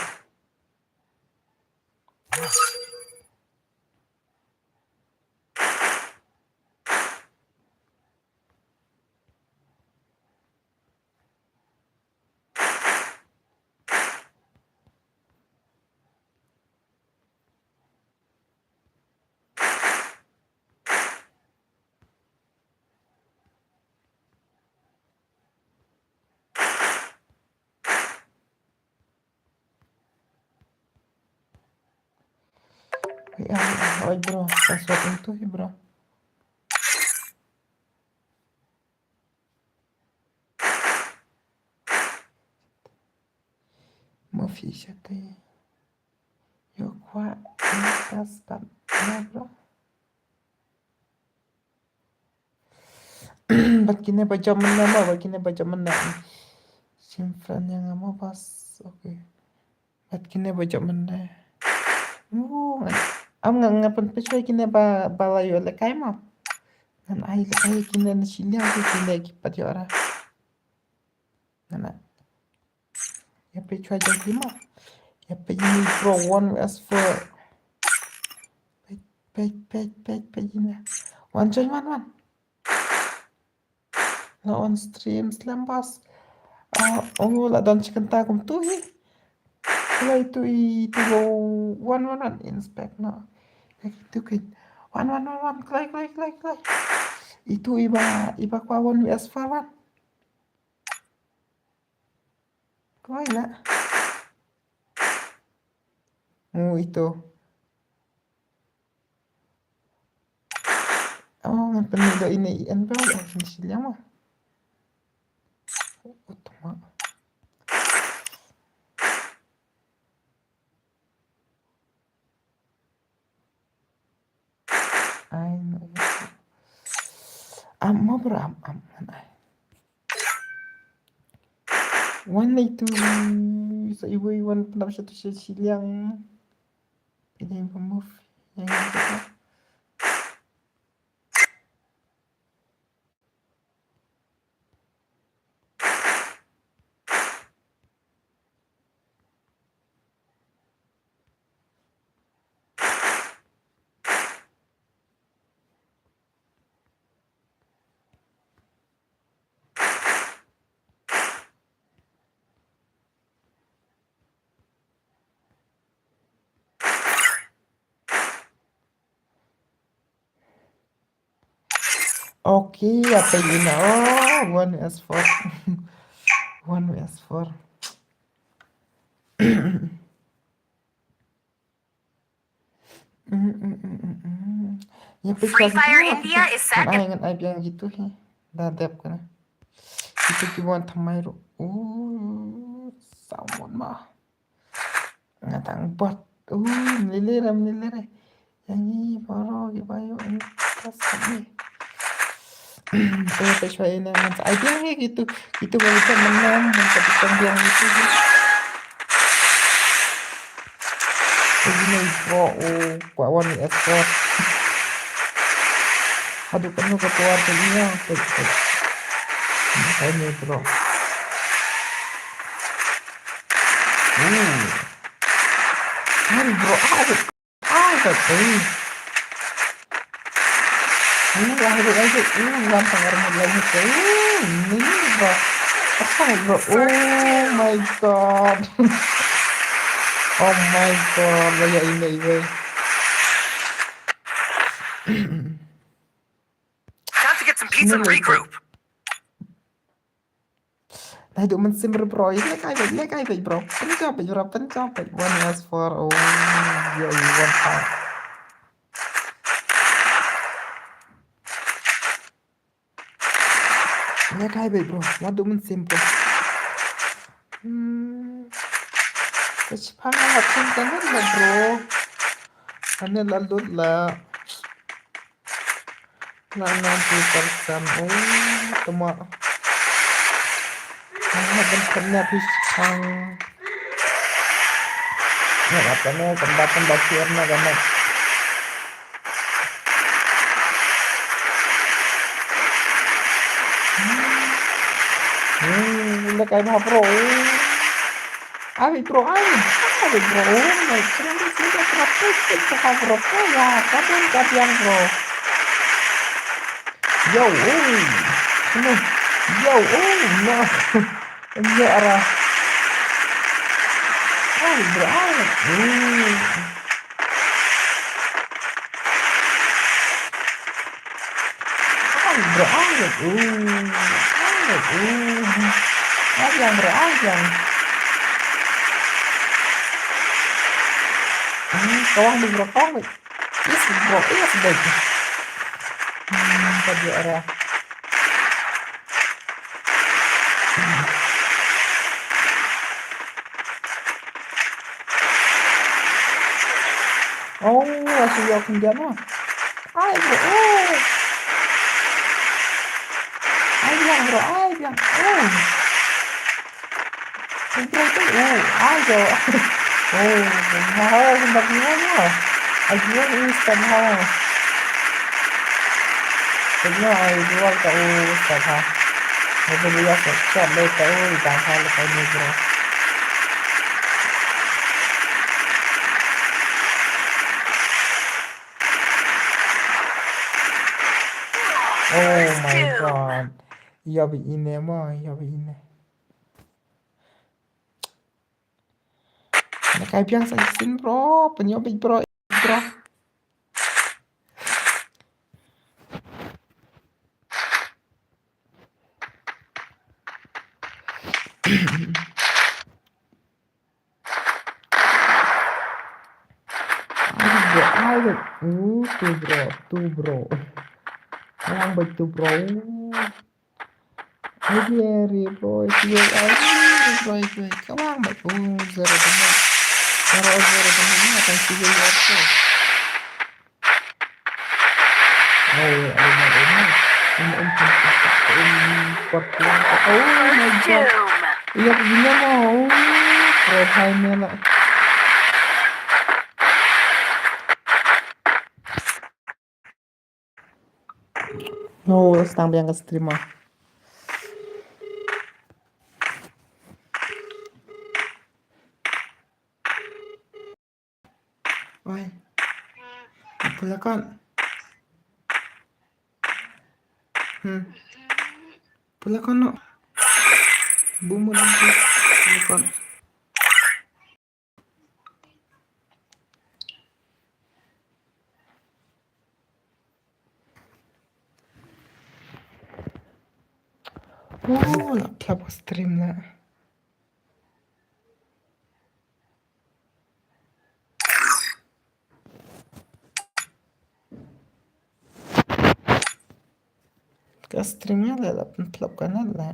Wei ah, wei ah, oi bro, password itu hi bro. Mo fi shate. Yo kwah ini password na bro. Bad kine ba jam mynne mo, bad kine ba jam mynne. Shim friend ïa nga mo bas. Okay. Bad kine ba jam mynne. Uh, ngan, am nga, nga pynpeit shuwa kine ba, ba la ïoh lehkai mo. Ngan ai lehkai kine na shiliang ki kine ki pat ïoh ra. Ngan ai. Ïa peit shuwa jong ki mo. Ïa peit ïa ini bro, one versus four. Peit, peit, peit, peit, peit ïa ini. Wan join, wan, wan. La on stream slem bas. Ah, oh, la don shi kynta kumtu hi. Kloi tu i tu lo wan wan wan inspect no. Ïa kitu kin. Wan wan wan wan kloi kloi kloi kloi. Itu iba iba kwah one versus four wan. Kloi la. Oh, itu. Oh, ngan pynmih da ine i en ba, oh, sini siliang ma. Oh, tama. Ai, no. Am, ma bra, am, am, ngan ai. Wan lai tu, sa iwei wan pynap sha tu sha siliang. Pidin pynmove. Yang ini kita. Okay, apa ini? Oh, one versus four. One versus four. Mm, mm, mm, mm, mm. Ïa peit Free Fire India is second. Ngan ai, ngan ai biang gitu hi. Da dep kana. Itu ki wan thymmai ruh. Uh, someone ma. Nga tang bot. Uh, mlili re, mlili re. Yang ni baru ki bayu ni. Kas ni. Saya tak cuba ini. Ngan sa ai biang gitu. Gitu baru kita menang. Ngan sa biang gitu. Ini bro, oh, kwah wan ni effort. Aduh, kanu ka keluar tu ni, ya. Ini bro. Hmm. Aduh, bro, aduh. Aduh, eh. Uh, aduh, aduh, uh, lantang armut lagi tu. Uh, ini bro. Apa bro? Oh my God. Oh my God, banyak ini, ini. Time to get some pizza and regroup. Nai du mynsiem re bro, ïa lehkai beit, lehkai beit bro. Pynjop beit bro, pynjop beit. One last four, oh, yo, yo, one five. Lehkai beit bro, wat du mynsiem bro. Hmm. Ka shipang la hap shen ka net la bro. Ka net la lut la. La ninety percent. Oh, tama. Nga hap ban kynnoh phi shipang. Nga hap ban kynnoh, kynnoh, kynnoh share na kane. Hmm, lehkai bha bro. Ai bro, ai. Ai bro. Oh my God, bro, bro, bro, bro, bro, ya, kapan, kapan, bro. Yo, oh. Sini. Yo, oh, no. Ini arah. Ai bro, ai. Hmm. Ai bro, ai. Uh, ai, uh. Ai yang bro, ai yang. Hmm, tolong di bro, tolong di. Yes bro, yes bro. Hmm, tadi arah. Oh, I see your Indian. Ai bro. Oh. Bro, ai biang. Oh. Bro, tu. Oh, ai jo. Oh, ma ha sembab ni ma. Ai jo ni stan ha. Tengok ai dua ka oh stan ha. Ada dia chat le ka oh dah ha le ka ni bro. Oh my god. Ïa ba ine mo, ïa ba ine. Na kai biang sa sin bro, pynïoh bit bro, bro. Ai bro, ai bro. Uh, tu bro, tu bro. Yang bro, tu bro. Uh. Ai bro, bro, tu bro. Ai bro, bro. Kawang bro. Uh, zero damage. Zero, zero damage ni akan tiga bro. Oh, ada nak ini. Ini um, um, um, um, um, oh my god. Iya, gila mau. Profile-nya lah. No, stang biang ka streamer. Oi. Pula kon. Hmm. Pula kon no. Bumu lagi. Pula kon. Oh, la plap ka stream la. Ka stream la la plap ka na la.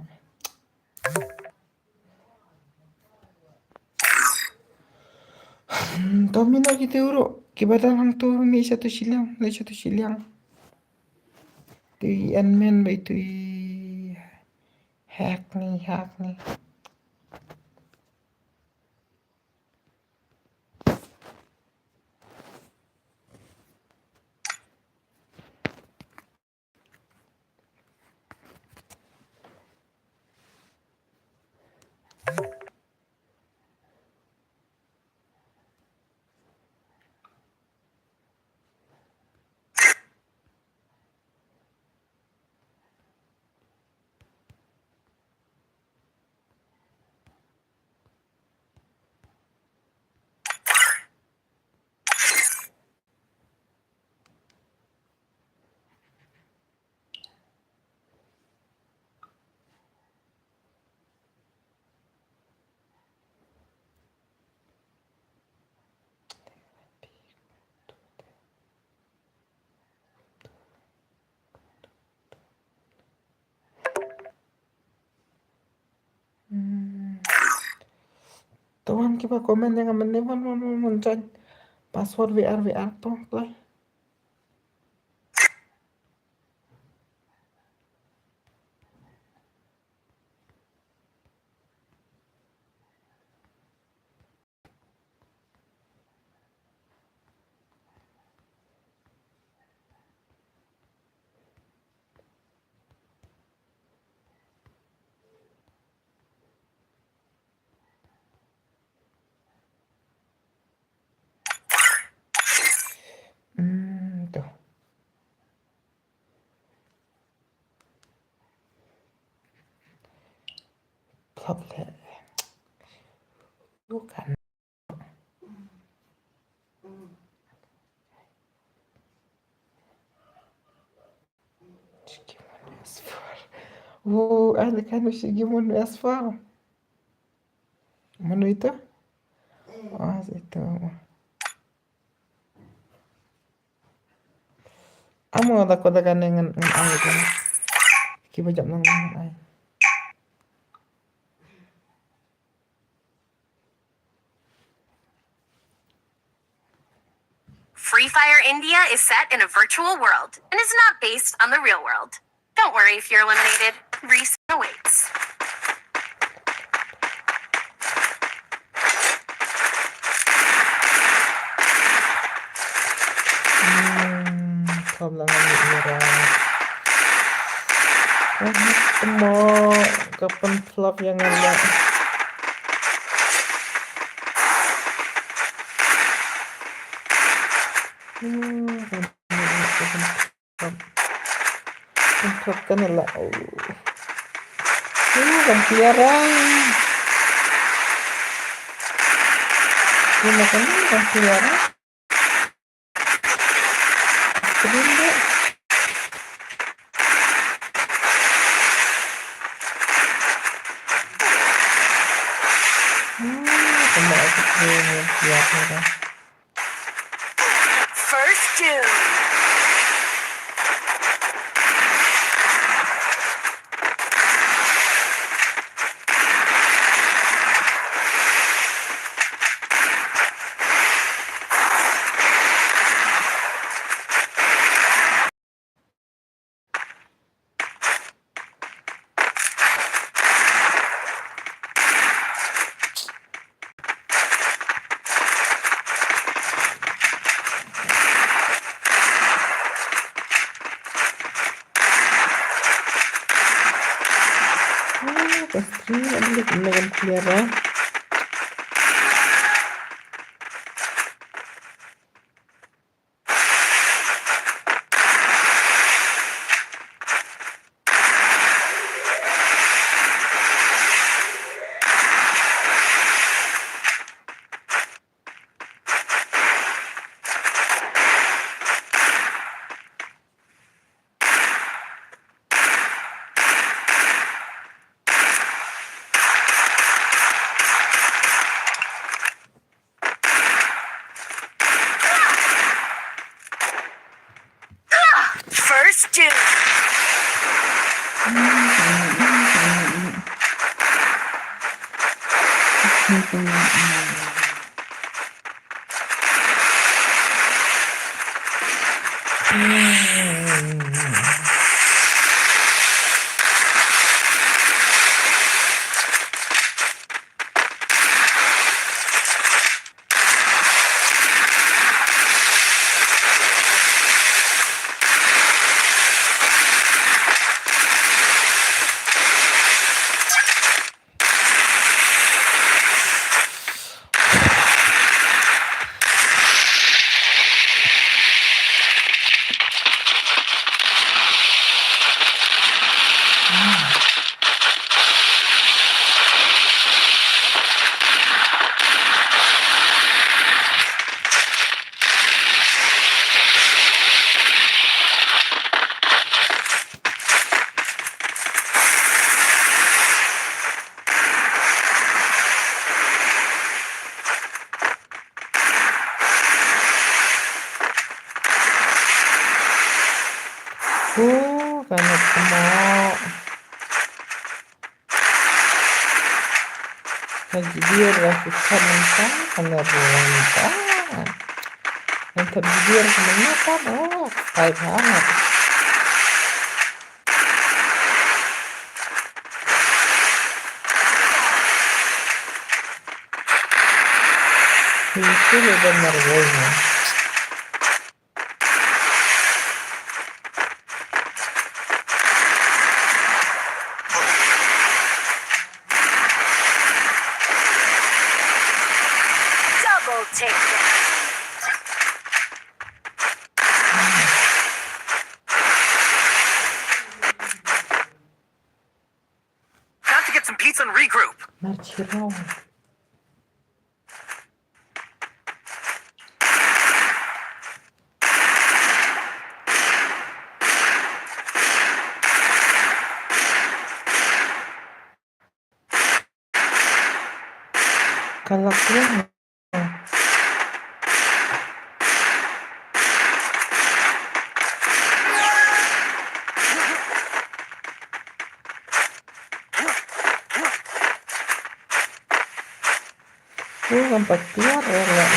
Hmm, to mino kito uro. Kiba dang hangto me satu shiliang, le satu shiliang. Tui admin ba tui hack ni, hack ni. Hmm. To wan kiba comment ïa nga mynne, wan, wan, wan, wan join. Password V R, V R to, play. Hmm, to. Plop le. Bukan. Shigimon S four. Oh, ada kan Shigimon S four. Mano itu? Oh, itu. Amo da ko da ka ne ngan, ngan ai ko. Ki ba jap nang ngan ai. Free Fire India is set in a virtual world and is not based on the real world. Don't worry if you're eliminated. Respawn awaits. Hmm, problem lagi ira. Oh, mo ka pynflop ïa nga la. Hmm, ka pynflop. Ka pynflop ka na la. Oh. Uh, kan tiara. Ina kan kan tiara. Kering deh. Hmm, kena aku kering ya, tiara. First doom. Ah, pastry, ada lagi makan clear, eh. First doom. Huh, kan ap mo. Ka jubir la ki kan mynta, kan ap mynta. Kan ap jubir ka mynta, oh, kai banget. Itu udah nervous. Double take. Got to get some pizza and regroup. Mar chiro. Kalak ya. Ku kan patiar ya lah.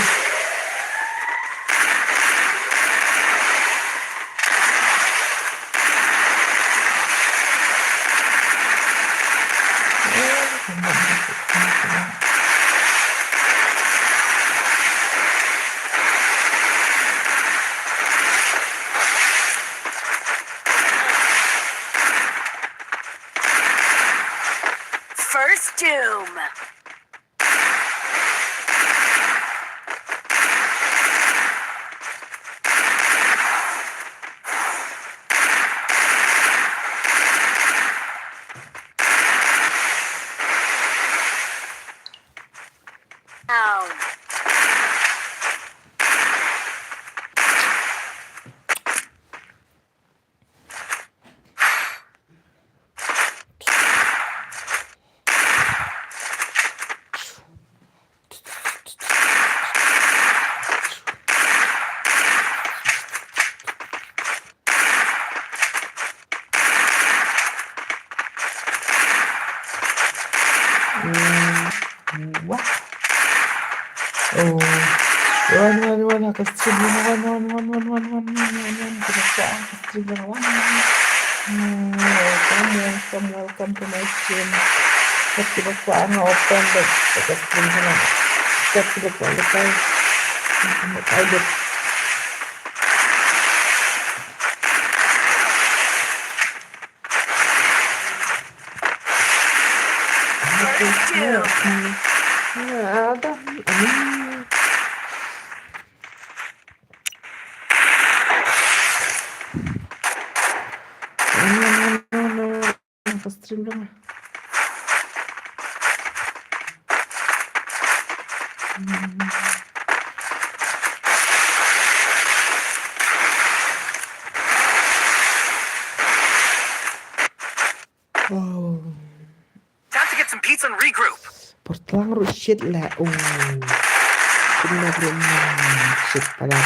Down. Mm, wah. Oh. Wan, wan, wan, ha ka stream, wan, wan, wan. Kita sa ha ka stream, wan, wan. Hmm, welcome, welcome, welcome to my stream. Kita sa ha open the, the stream, wan. Kita sa ha open. First doom. First doom. Oh. Time to get some pizza and regroup. Por tlang ruh shit la. Oh. Kena belum shit pada.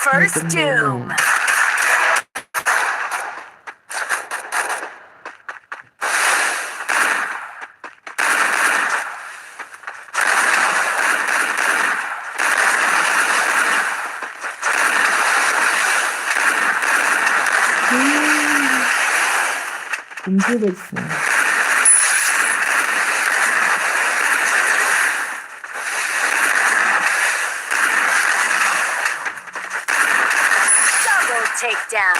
First doom. Kumjuh bad snam. Double takedown.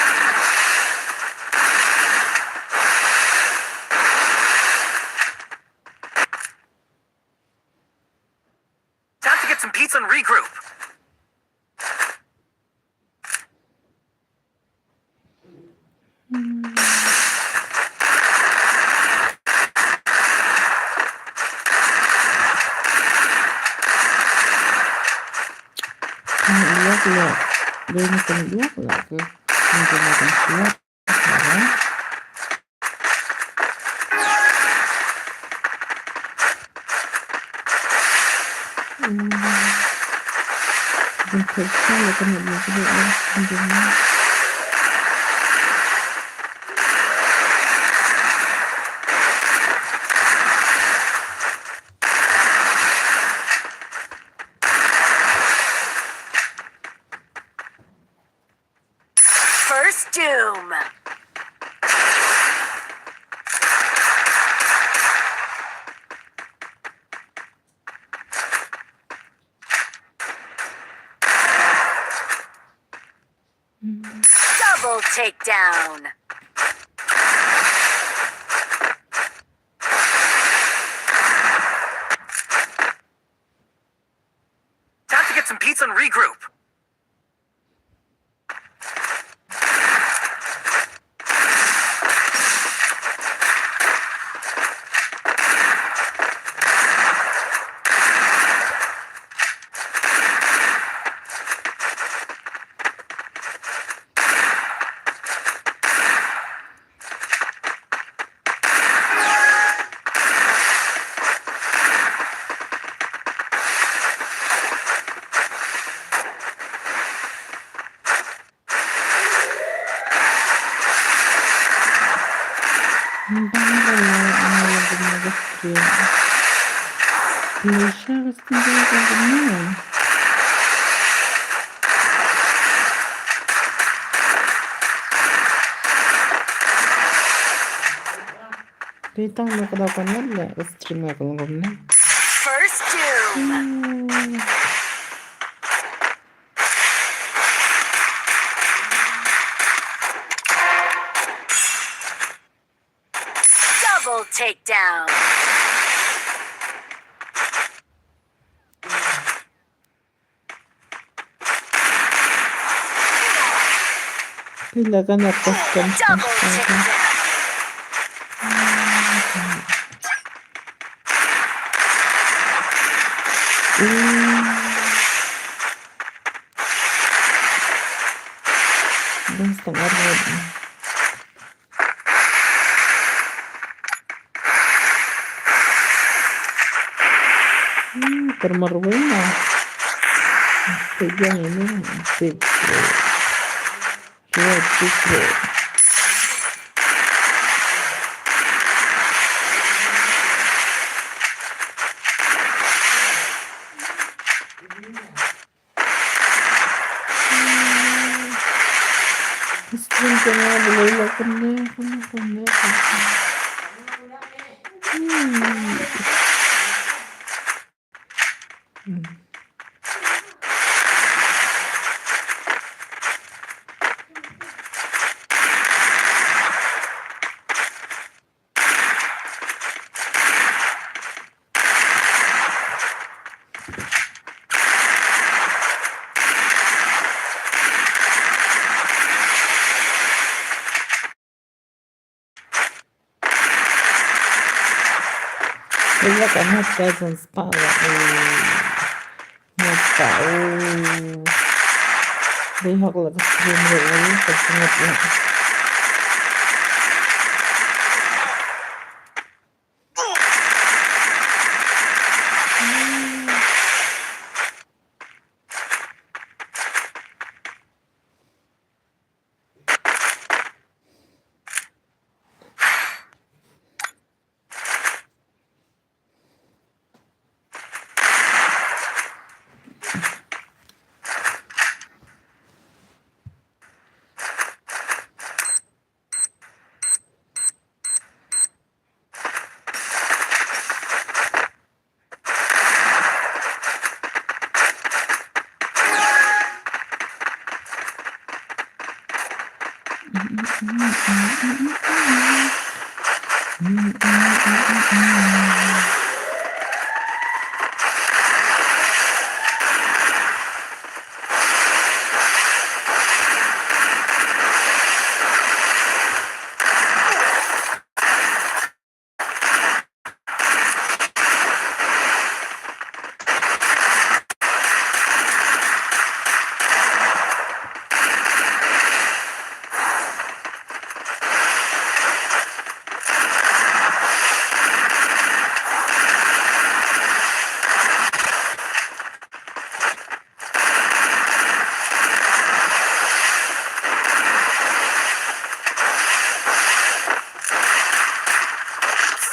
Time to get some pizza and regroup. First doom. Double takedown. Time to get some pizza and regroup. Te tang na ka daw ka ngat na ka stream nga ka long kumne. First doom. Hmm. Double takedown. Pila ka na pas kan. Double takedown. Dang setengah menit. Hmm, termerwin lah. Pegang ini, sip. Dua, tiga. Stream ka nga balei la kumne, kumne, kumne, kumne. Hmm. Hmm. Ella ka hap ka zan spah la, eh. Hap ka, oh. Dei hok la ka stream re, eh, ka jingmut la.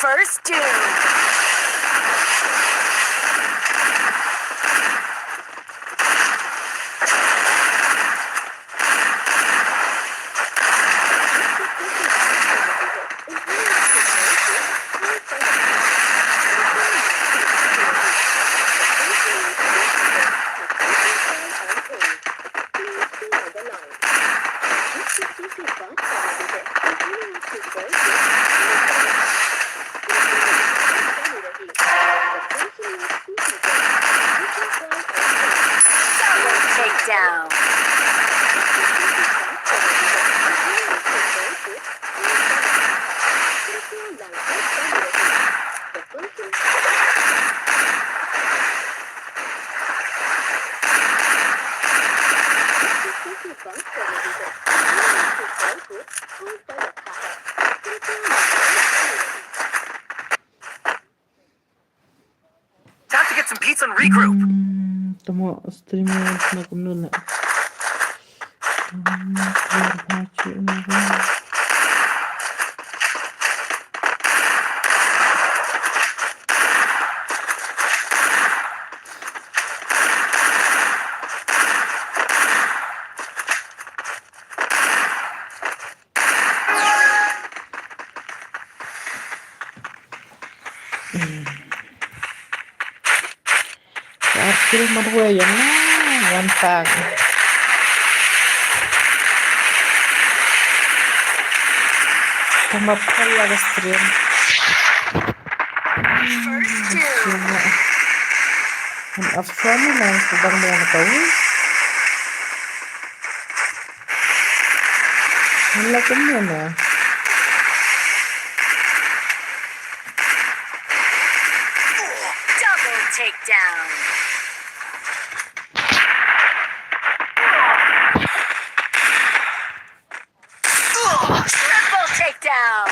First doom. Double takedown. Time to get some pizza and regroup. Hmm, tamo stream na kumno na. Hmm, Ka ar kill marwei ïa nga, wan tang. Tang ba phai ïa ka stream. First kill. An option na ka bang bang ka wi. An la kumne na. Double takedown. Triple takedown.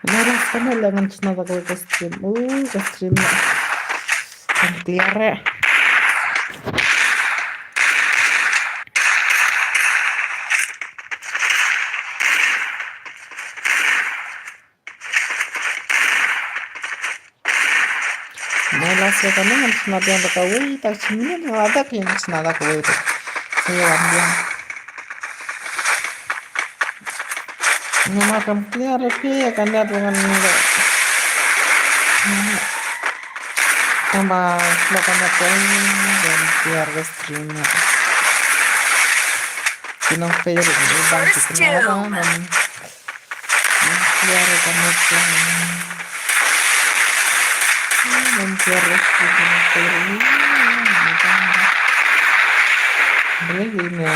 Nara sana la ngan shna da ka stream. Uh, ka stream na. Kan clear eh. Nai la se ka ngan shna biang da kawei ta, shi minit la da phi ngan shna da kawei ta. Se wan biang. Namar kam clear phi ka net ngan da. Tang ba slow ka net, ngan clear ka stream. Ki nong phi ri bang ki kena ba man. Clear ka net. Ngan clear ka net. Boleh gini.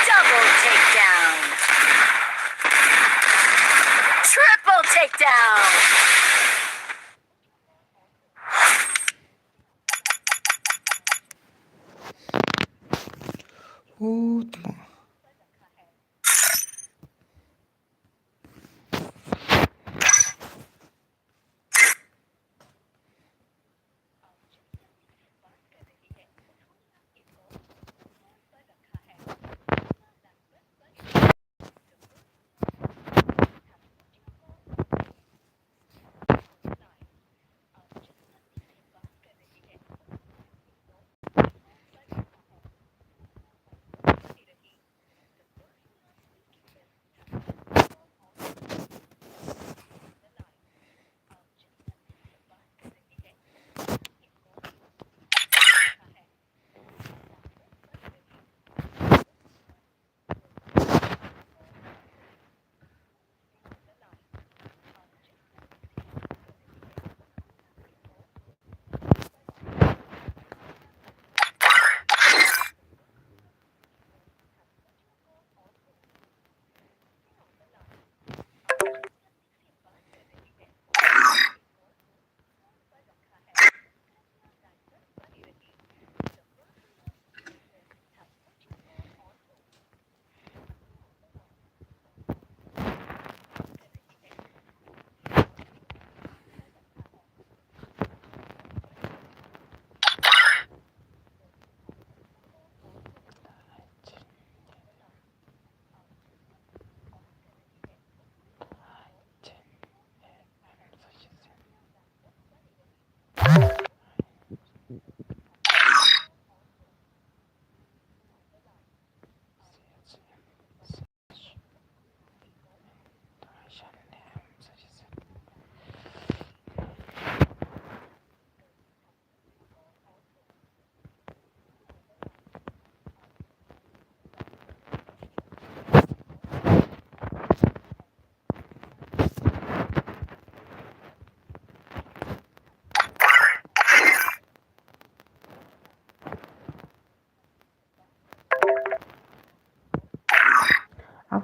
Double takedown. Triple takedown. Ooh, tama.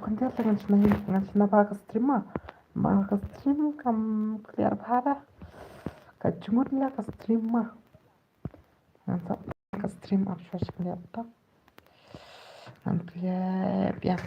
Khyndiat la ngan shna, ngan shna bha ka stream ma. Bha ka stream kam clear bha da. Ka jngut la ka stream ma. Ngan sa ka stream ap shwa shi khyndiat ta. Ngan clear biang.